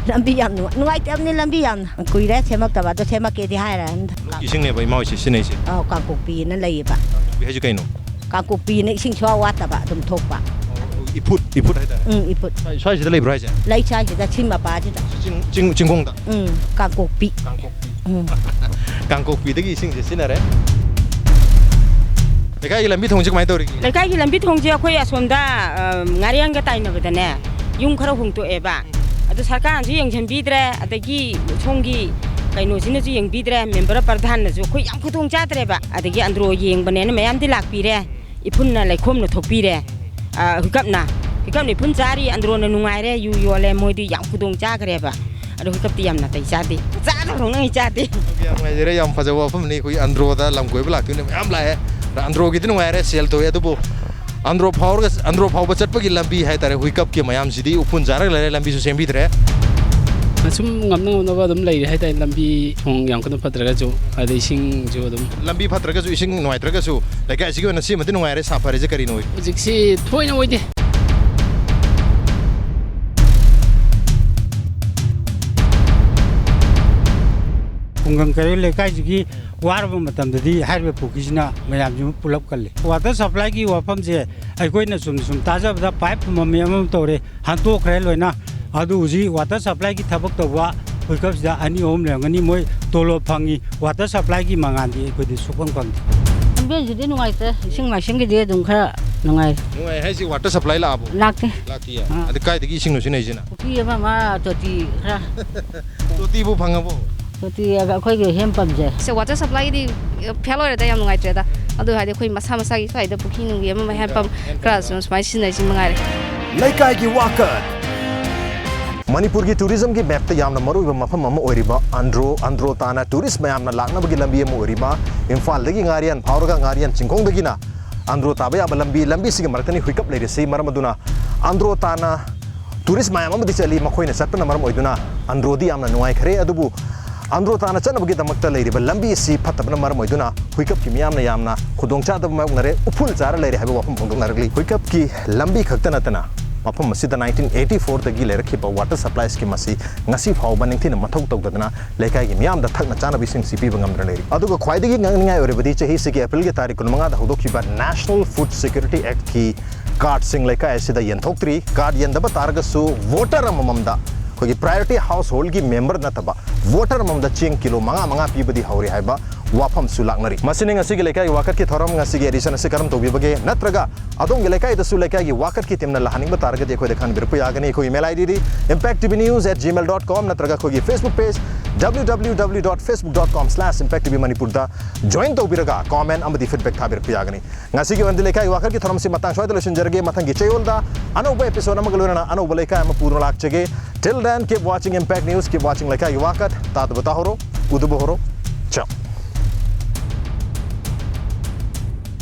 ꯂꯝꯕꯤ ꯌꯥꯝ ꯅꯨꯡꯉꯥꯏ-, ꯅꯨꯡꯉꯥꯏꯇꯕꯅꯤ, ꯂꯝꯕꯤ ꯌꯥꯝꯅ ꯀꯨꯏꯔꯦ ꯁꯦꯝꯃꯛꯇꯕ, ꯑꯗꯣ ꯁꯦꯝꯃꯛꯀꯦꯗꯤ ꯍꯥꯏꯔꯅꯤ꯫ ꯂꯣꯛꯀꯤ ꯏꯁꯤꯡꯅꯦꯕ ꯏꯃꯥ ꯍꯣꯏꯁꯦ ꯁꯤꯖꯤꯟꯅꯩꯁꯦ? ꯑꯧ, ꯀꯥꯡꯄꯣꯛꯄꯤꯅ ꯂꯩꯌꯦꯕ꯫ ꯀꯥꯡꯄꯣꯛꯄꯤ ꯍꯥꯏꯁꯦ ꯀꯩꯅꯣ? ꯀꯥꯡꯄꯣꯛꯄꯤꯅ ꯏꯁꯤꯡ ꯁꯨꯋꯥ ꯋꯥꯠꯇꯕ, ꯑꯗꯨꯝ ꯊꯣꯛꯄ꯫ ꯑꯣ, ꯏꯐꯨꯠ, ꯏꯐꯨꯠ ꯍꯥꯏꯇꯥꯔꯦ? ꯎꯝ, ꯏꯐꯨꯠ꯫ ꯁ꯭ꯋꯥꯏ-, ꯁ꯭ꯋꯥꯏꯁꯤꯗ ꯂꯩꯕ꯭ꯔꯣ ꯍꯥꯏꯁꯦ? ꯂꯩ, ꯁ꯭ꯋꯥꯏꯁꯤꯗ, ꯁꯤ ꯃꯄꯥꯁꯤꯗ꯫ ꯆꯤꯡ, ꯆꯤꯡ, ꯆꯤꯡꯈꯣꯡꯗ? ꯎꯝ, ꯀꯥꯡꯄꯣꯛꯄꯤ꯫ ꯀꯥꯡꯄꯣꯛꯄꯤ꯫ ꯎꯝ꯫ ꯀꯥꯡꯄꯣꯛꯄꯤꯗꯒꯤ ꯏꯁꯤꯡꯁꯦ ꯁꯤꯖꯤꯟꯅꯔꯦ꯫ ꯂꯩꯀꯥꯏꯒꯤ ꯂꯝꯕꯤ ꯊꯣꯡꯁꯦ ꯀꯃꯥꯏꯅ ꯇꯧꯔꯤꯒꯦ? ꯂꯩꯀꯥꯏꯒꯤ ꯂꯝꯕꯤ ꯊꯣꯡꯁꯦ ꯑꯩꯈꯣꯏ ꯑꯁꯣꯝꯗ, ꯑ, ꯉꯥꯔꯦꯟꯒ ꯇꯥꯏꯅꯕꯗꯅꯦ, ꯌꯨꯝ ꯈꯔ ꯍꯣꯡꯇꯣꯛꯑꯦꯕ꯫ ꯑꯗꯨ ꯁꯔꯀꯥꯔꯅꯁꯨ ꯌꯦꯡꯁꯤꯟꯕꯤꯗ꯭ꯔꯦ, ꯑꯗꯒꯤ ꯁꯣꯝꯒꯤ ꯀꯩꯅꯣꯁꯤꯅꯁꯨ ꯌꯦꯡꯕꯤꯗ꯭ꯔꯦ, ꯃꯦꯝꯕꯔ ꯄ꯭ꯔꯙꯥꯟꯅꯁꯨ꯫ ꯑꯩꯈꯣꯏ ꯌꯥꯝ ꯈꯨꯗꯣꯡ ꯆꯥꯗ꯭ꯔꯦꯕ꯫ ꯑꯗꯒꯤ ꯑꯟꯗ꯭ꯔꯣ ꯌꯦꯡꯕꯅꯦꯅ ꯃꯌꯥꯝꯗꯤ ꯂꯥꯛꯄꯤꯔꯦ, ꯏꯐꯨꯟꯅ ꯂꯩꯈꯣꯝꯅ ꯊꯣꯛꯄꯤꯔꯦ꯫ ꯑ, ꯍꯨꯏꯀꯞꯅ, ꯍꯨꯏꯀꯞꯅ ꯏꯐꯨꯟ ꯆꯥꯔꯤ, ꯑꯟꯗ꯭ꯔꯣꯅ ꯅꯨꯡꯉꯥꯏꯔꯦ, ꯌꯨ ꯌꯣꯜꯂꯦ, ꯃꯣꯏꯗꯤ ꯌꯥꯝ ꯈꯨꯗꯣꯡ ꯆꯥꯈ꯭ꯔꯦꯕ꯫ ꯑꯗꯣ ꯍꯨꯏꯀꯞꯇꯤ ꯌꯥꯝ ꯅꯥꯇꯩ ꯆꯥꯗꯦ꯫ ꯆꯥꯗ ꯍꯧꯅꯉꯩ ꯆꯥꯗꯦ꯫ ꯌꯥꯝ ꯅꯨꯡꯉꯥꯏꯖꯔꯦ, ꯌꯥꯝ ꯐꯖꯕ ꯋꯥꯐꯝꯅꯤ꯫ ꯑꯩꯈꯣꯏ ꯑꯟꯗ꯭ꯔꯣꯗ ꯂꯝ ꯀꯣꯏꯕ ꯂꯥꯛꯇꯣꯏꯅꯦ ꯃꯌꯥꯝ ꯂꯥꯛꯑꯦ꯫ ꯑꯟꯗ꯭ꯔꯣꯒꯤꯗꯤ ꯅꯨꯡꯉꯥꯏꯔꯦ, ꯁꯦꯜ ꯊꯣꯛꯑꯦ, ꯑꯗꯨꯕꯨ ꯑꯟꯗ꯭ꯔꯣ ꯐꯥꯎꯔꯒ, ꯑꯟꯗ꯭ꯔꯣ ꯐꯥꯎꯕ ꯆꯠꯄꯒꯤ ꯂꯝꯕꯤ ꯍꯥꯏꯇꯥꯔꯦ, ꯍꯨꯏꯀꯞꯀꯤ ꯃꯌꯥꯝꯁꯤꯗꯤ ꯎꯐꯨꯟ ꯆꯥꯔꯒ ꯂꯩꯔꯦ, ꯂꯝꯕꯤꯁꯨ ꯁꯦꯝꯕꯤꯗ꯭ꯔꯦ꯫ ꯑꯁꯨꯝ ꯉꯝꯅ ꯉꯝꯅꯕ ꯑꯗꯨꯝ ꯂꯩꯔꯦ ꯍꯥꯏꯇꯥꯔꯦ, ꯂꯝꯕꯤ ꯊꯣꯡ ꯌꯥꯝ ꯀꯟꯅ ꯐꯠꯇ꯭ꯔꯒꯁꯨ, ꯑꯗꯩ ꯏꯁꯤꯡꯁꯨ ꯑꯗꯨꯝ꯫ ꯂꯝꯕꯤ ꯐꯠꯇ꯭ꯔꯒꯁꯨ, ꯏꯁꯤꯡ ꯅꯨꯡꯉꯥꯏꯇ꯭ꯔꯒꯁꯨ, ꯂꯩꯀꯥꯏꯁꯤꯒꯤ ꯑꯣꯏꯅ ꯁꯤꯃꯗꯤ ꯅꯨꯡꯉꯥꯏꯔꯦ, ꯁꯥꯐꯔꯤꯁꯦ ꯀꯔꯤꯅꯣ? ꯍꯧꯖꯤꯛꯁꯤ ꯊꯣꯏꯅ ꯑꯣꯏꯗꯦ꯫ ꯈꯨꯡꯒꯪ ꯀꯩꯔꯣꯏ ꯂꯩꯀꯥꯏꯁꯤꯒꯤ ꯋꯥꯔꯕ ꯃꯇꯝꯗꯗꯤ ꯍꯥꯏꯔꯤꯕ ꯄꯨꯈ꯭ꯔꯤꯁꯤꯅ ꯃꯌꯥꯝꯁꯤ ꯄꯨꯂꯞ ꯀꯜꯂꯤ꯫ ꯋꯥꯇꯔ ꯁꯄ꯭ꯂꯥꯏꯒꯤ ꯋꯥꯐꯝꯁꯦ ꯑꯩꯈꯣꯏꯅ ꯆꯨꯝꯅ ꯁꯨꯝ ꯇꯥꯖꯕꯗ ꯄꯥꯏꯞ ꯊꯨꯝꯃꯝꯃꯤ, ꯑꯃꯃꯝ ꯇꯧꯔꯦ, ꯍꯟꯗꯣꯛꯈ꯭ꯔꯦ ꯂꯣꯏꯅ꯫ ꯑꯗꯨ ꯍꯧꯖꯤꯛ ꯋꯥꯇꯔ ꯁꯄ꯭ꯂꯥꯏꯒꯤ ꯊꯕꯛ ꯇꯧꯕ ꯍꯨꯏꯀꯞꯁꯤꯗ ꯑꯅꯤ ꯑꯍꯨꯝ ꯂꯩꯔꯝꯒꯅꯤ, ꯃꯣꯏ ꯇꯣꯂꯣꯞ ꯐꯪꯉꯤ, ꯋꯥꯇꯔ ꯁꯄ꯭ꯂꯥꯏꯒꯤ ꯃꯉꯥꯜꯗꯤ ꯑꯩꯈꯣꯏꯗꯤ ꯁꯨꯛꯐꯪ ꯐꯪꯗꯦ꯫ ꯂꯝꯕꯦꯟꯁꯤꯗꯤ ꯅꯨꯡꯉꯥꯏꯇ꯭ꯔꯦ, ꯏꯁꯤꯡ ꯃꯥꯏꯁꯤꯡꯒꯤꯗꯤ ꯑꯗꯨꯝ ꯈꯔ ꯅꯨꯡꯉꯥꯏ꯫ ꯅꯨꯡꯉꯥꯏ ꯍꯥꯏꯁꯤ ꯋꯥꯇꯔ ꯁꯄ꯭ꯂꯥꯏ ꯂꯥꯛꯑꯕꯣ? ꯂꯥꯛꯇꯦ꯫ ꯂꯥꯛꯇꯤꯌꯦ? ꯑꯥ꯫ ꯑꯗ ꯀꯥꯏꯗꯒꯤ ꯏꯁꯤꯡꯅꯣ ꯁꯤꯖꯤꯟꯅꯩꯁꯤꯅ? ꯄꯨꯈ꯭ꯔꯤ ꯑꯃ, ꯑꯃ ꯇꯣꯇꯤ ꯈꯔ꯫ ꯇꯣꯇꯤꯕꯨ ꯐꯪꯉꯕꯣ? ꯇꯣꯇꯤ ꯑꯩꯈꯣꯏꯒꯤ ꯍꯦꯟ ꯄꯝꯁꯦ꯫ ꯁꯦ, ꯋꯥꯇꯔ ꯁꯄ꯭ꯂꯥꯏꯒꯤꯗꯤ ꯐꯦꯜ ꯑꯣꯏꯔꯦꯗ, ꯌꯥꯝ ꯅꯨꯡꯉꯥꯏꯇ꯭ꯔꯦꯗ꯫ ꯑꯗꯨ ꯍꯥꯏꯗꯤ ꯑꯩꯈꯣꯏ ꯃꯁꯥ ꯃꯁꯥꯒꯤ ꯁ꯭ꯋꯥꯏꯗ ꯄꯨꯈ꯭ꯔꯤ ꯅꯨꯡꯒꯤ ꯑꯃ ꯑꯃ ꯍꯦꯟ ꯄꯝ ꯈꯔ ꯁꯨꯝ ꯁꯨꯃꯥꯏꯅ ꯁꯤꯖꯤꯟꯅꯩꯁꯤ ꯃꯉꯥꯏꯔꯦ꯫ ꯂꯩꯀꯥꯏꯒꯤ ꯋꯥꯀꯠ꯫ ꯃꯅꯤꯄꯨꯔꯒꯤ ꯇꯨꯔꯤꯖꯝꯒꯤ ꯃꯦꯞꯇ ꯌꯥꯝꯅ ꯃꯔꯨꯑꯣꯏꯕ ꯃꯐꯝ ꯑꯃ ꯑꯣꯏꯔꯤꯕ ꯑꯟꯗ꯭ꯔꯣ, ꯑꯟꯗ꯭ꯔꯣ ꯇꯥꯟꯅ ꯇꯨꯔꯤꯁ ꯃꯌꯥꯝꯅ ꯂꯥꯛꯅꯕꯒꯤ ꯂꯝꯕꯤ ꯑꯃ ꯑꯣꯏꯔꯤꯕ ꯏꯝꯐꯥꯜꯗꯒꯤ ꯉꯥꯔꯤꯌꯥꯟ ꯐꯥꯎꯔꯒ ꯉꯥꯔꯤꯌꯥꯟ ꯆꯤꯡꯈꯣꯡꯗꯒꯤꯅ ꯑꯟꯗ꯭ꯔꯣ ꯇꯥꯕ ꯌꯥꯕ ꯂꯝꯕꯤ, ꯂꯝꯕꯤꯁꯤꯒꯤ ꯃꯔꯛꯇꯅꯤ ꯍꯨꯏꯀꯞ ꯂꯩꯔꯤꯁꯤ꯫ ꯃꯔꯝ ꯑꯗꯨꯅ ꯑꯟꯗ꯭ꯔꯣ ꯇꯥꯅ tourist ꯃꯌꯥꯝ ꯑꯃꯗꯤ ꯆꯠꯂꯤ, ꯃꯈꯣꯏꯅ ꯆꯠꯄꯅ ꯃꯔꯝ ꯑꯣꯏꯗꯨꯅ ꯑꯟꯗ꯭ꯔꯣꯗꯤ ꯌꯥꯝꯅ ꯅꯨꯡꯉꯥꯏꯈ꯭ꯔꯦ꯫ ꯑꯗꯨꯕꯨ ꯑꯟꯗ꯭ꯔꯣ ꯇꯥꯅ ꯆꯠꯅꯕꯒꯤꯗꯃꯛꯇ ꯂꯩꯔꯤꯕ ꯂꯝꯕꯤ ꯑꯁꯤ ꯐꯠꯇꯕꯅ ꯃꯔꯝ ꯑꯣꯏꯗꯨꯅ ꯍꯨꯏꯀꯞꯀꯤ ꯃꯤꯌꯥꯝꯅ ꯌꯥꯝꯅ ꯈꯨꯗꯣꯡꯆꯥꯗꯕ ꯃꯥꯌꯣꯛꯅꯔꯦ, ꯎꯐꯨꯜ ꯆꯥꯔ ꯂꯩꯔꯦ ꯍꯥꯏꯕ ꯋꯥꯐꯝ ꯐꯣꯡꯗꯣꯛꯅꯔꯛꯂꯤ꯫ ꯍꯨꯏꯀꯞꯀꯤ ꯂꯝꯕꯤ ꯈꯛꯇ ꯅꯠꯇꯅ ꯃꯐꯝ ꯑꯁꯤꯗ nineteen eighty four ꯗꯒꯤ ꯂꯩꯔꯛꯈꯤꯕ water supplies scheme ꯑꯁꯤ ꯉꯁꯤ ꯐꯥꯎꯕ ꯅꯤꯡꯊꯤꯅ ꯃꯊꯧ ꯇꯧꯗꯗꯅ ꯂꯩꯀꯥꯏꯒꯤ ꯃꯤꯌꯥꯝꯗ ꯊꯛꯅ ꯆꯥꯅꯕ ꯏꯁꯤꯡꯁꯤ ꯄꯤꯕ ꯉꯝꯗꯅ ꯂꯩꯔꯤ꯫ ꯑꯗꯨꯒ ꯈ꯭ꯋꯥꯏꯗꯒꯤ ꯉꯛꯅꯤꯡꯉꯥꯏ ꯑꯣꯏꯔꯤꯕꯗꯤ ꯆꯍꯤꯁꯤꯒꯤ April ꯒꯤ ꯇꯥꯔꯤꯛ ꯀꯨꯟꯃꯉꯥꯗ ꯍꯧꯗꯣꯛꯈꯤꯕ National Food Security Act ꯀꯤ card ꯁꯤꯡ ꯂꯩꯀꯥꯏ ꯑꯁꯤꯗ ꯌꯦꯟꯊꯣꯛꯇ꯭ꯔꯤ꯫ Card ꯌꯦꯟꯗꯕ ꯇꯥꯔꯒꯁꯨ voter ꯑꯃꯃꯝꯗ, ꯑꯩꯈꯣꯏꯒꯤ priority household ꯒꯤ member ꯅꯠꯇꯕ voter ꯑꯃꯃꯝꯗ ꯆꯦꯡ ꯀꯤꯂꯣ ꯃꯉꯥ ꯃꯉꯥ ꯄꯤꯕꯗꯤ ꯍꯧꯔꯦ ꯍꯥꯏꯕ ꯋꯥꯐꯝꯁꯨ ꯂꯥꯛꯅꯔꯤ꯫ ꯃꯁꯤꯅꯤ ꯉꯁꯤꯒꯤ ꯂꯩꯀꯥꯏꯒꯤ ꯋꯥꯀꯠꯀꯤ ꯊꯧꯔꯝ꯫ ꯉꯁꯤꯒꯤ edition ꯑꯁꯤ ꯀꯔꯝ ꯇꯧꯕꯤꯕꯒꯦ? ꯅꯠꯇ꯭ꯔꯒ ꯑꯗꯣꯝꯒꯤ ꯂꯩꯀꯥꯏꯗꯁꯨ ꯂꯩꯀꯥꯏꯒꯤ ꯋꯥꯀꯠꯀꯤ team ꯅ ꯂꯥꯛꯍꯟꯅꯤꯡꯕ ꯇꯥꯔꯒꯗꯤ ꯑꯩꯈꯣꯏꯗ ꯈꯟꯕꯤꯔꯛꯄ ꯌꯥꯒꯅꯤ꯫ ꯑꯩꯈꯣꯏꯒꯤ email ID D impact T V news at gmail dot com ꯅꯠꯇ꯭ꯔꯒ ꯑꯩꯈꯣꯏꯒꯤ Facebook page W W W dot facebook dot com slash impact T V Manipur ꯗ join ꯇꯧꯕꯤꯔꯒ comment ꯑꯃꯗꯤ feedback ꯊꯥꯕꯤꯔꯛꯄ ꯌꯥꯒꯅꯤ꯫ ꯉꯁꯤꯒꯤ ꯑꯣꯏꯅꯗꯤ ꯂꯩꯀꯥꯏꯒꯤ ꯋꯥꯀꯠꯀꯤ ꯊꯧꯔꯝꯁꯤ ꯃꯇꯥꯡ ꯁ꯭ꯋꯥꯏꯗ ꯂꯣꯏꯁꯤꯟꯖꯔꯒꯦ꯫ ꯃꯊꯪꯒꯤ ꯆꯌꯣꯜꯗ ꯑꯅꯧꯕ episode ꯑꯃꯒ ꯂꯣꯏꯅꯅ ꯑꯅꯧꯕ ꯂꯩꯀꯥꯏ ꯑꯃ ꯄꯨꯗꯨꯅ ꯂꯥꯛꯆꯒꯦ꯫ Till then, keep watching Impact News, keep watching ꯂꯩꯀꯥꯏꯒꯤ ꯋꯥꯀꯠ꯫ ꯇꯥꯗꯕ ꯇꯥꯍꯧꯔꯣ, ꯎꯗꯕ ꯍꯧꯔꯣ꯫ Ciao.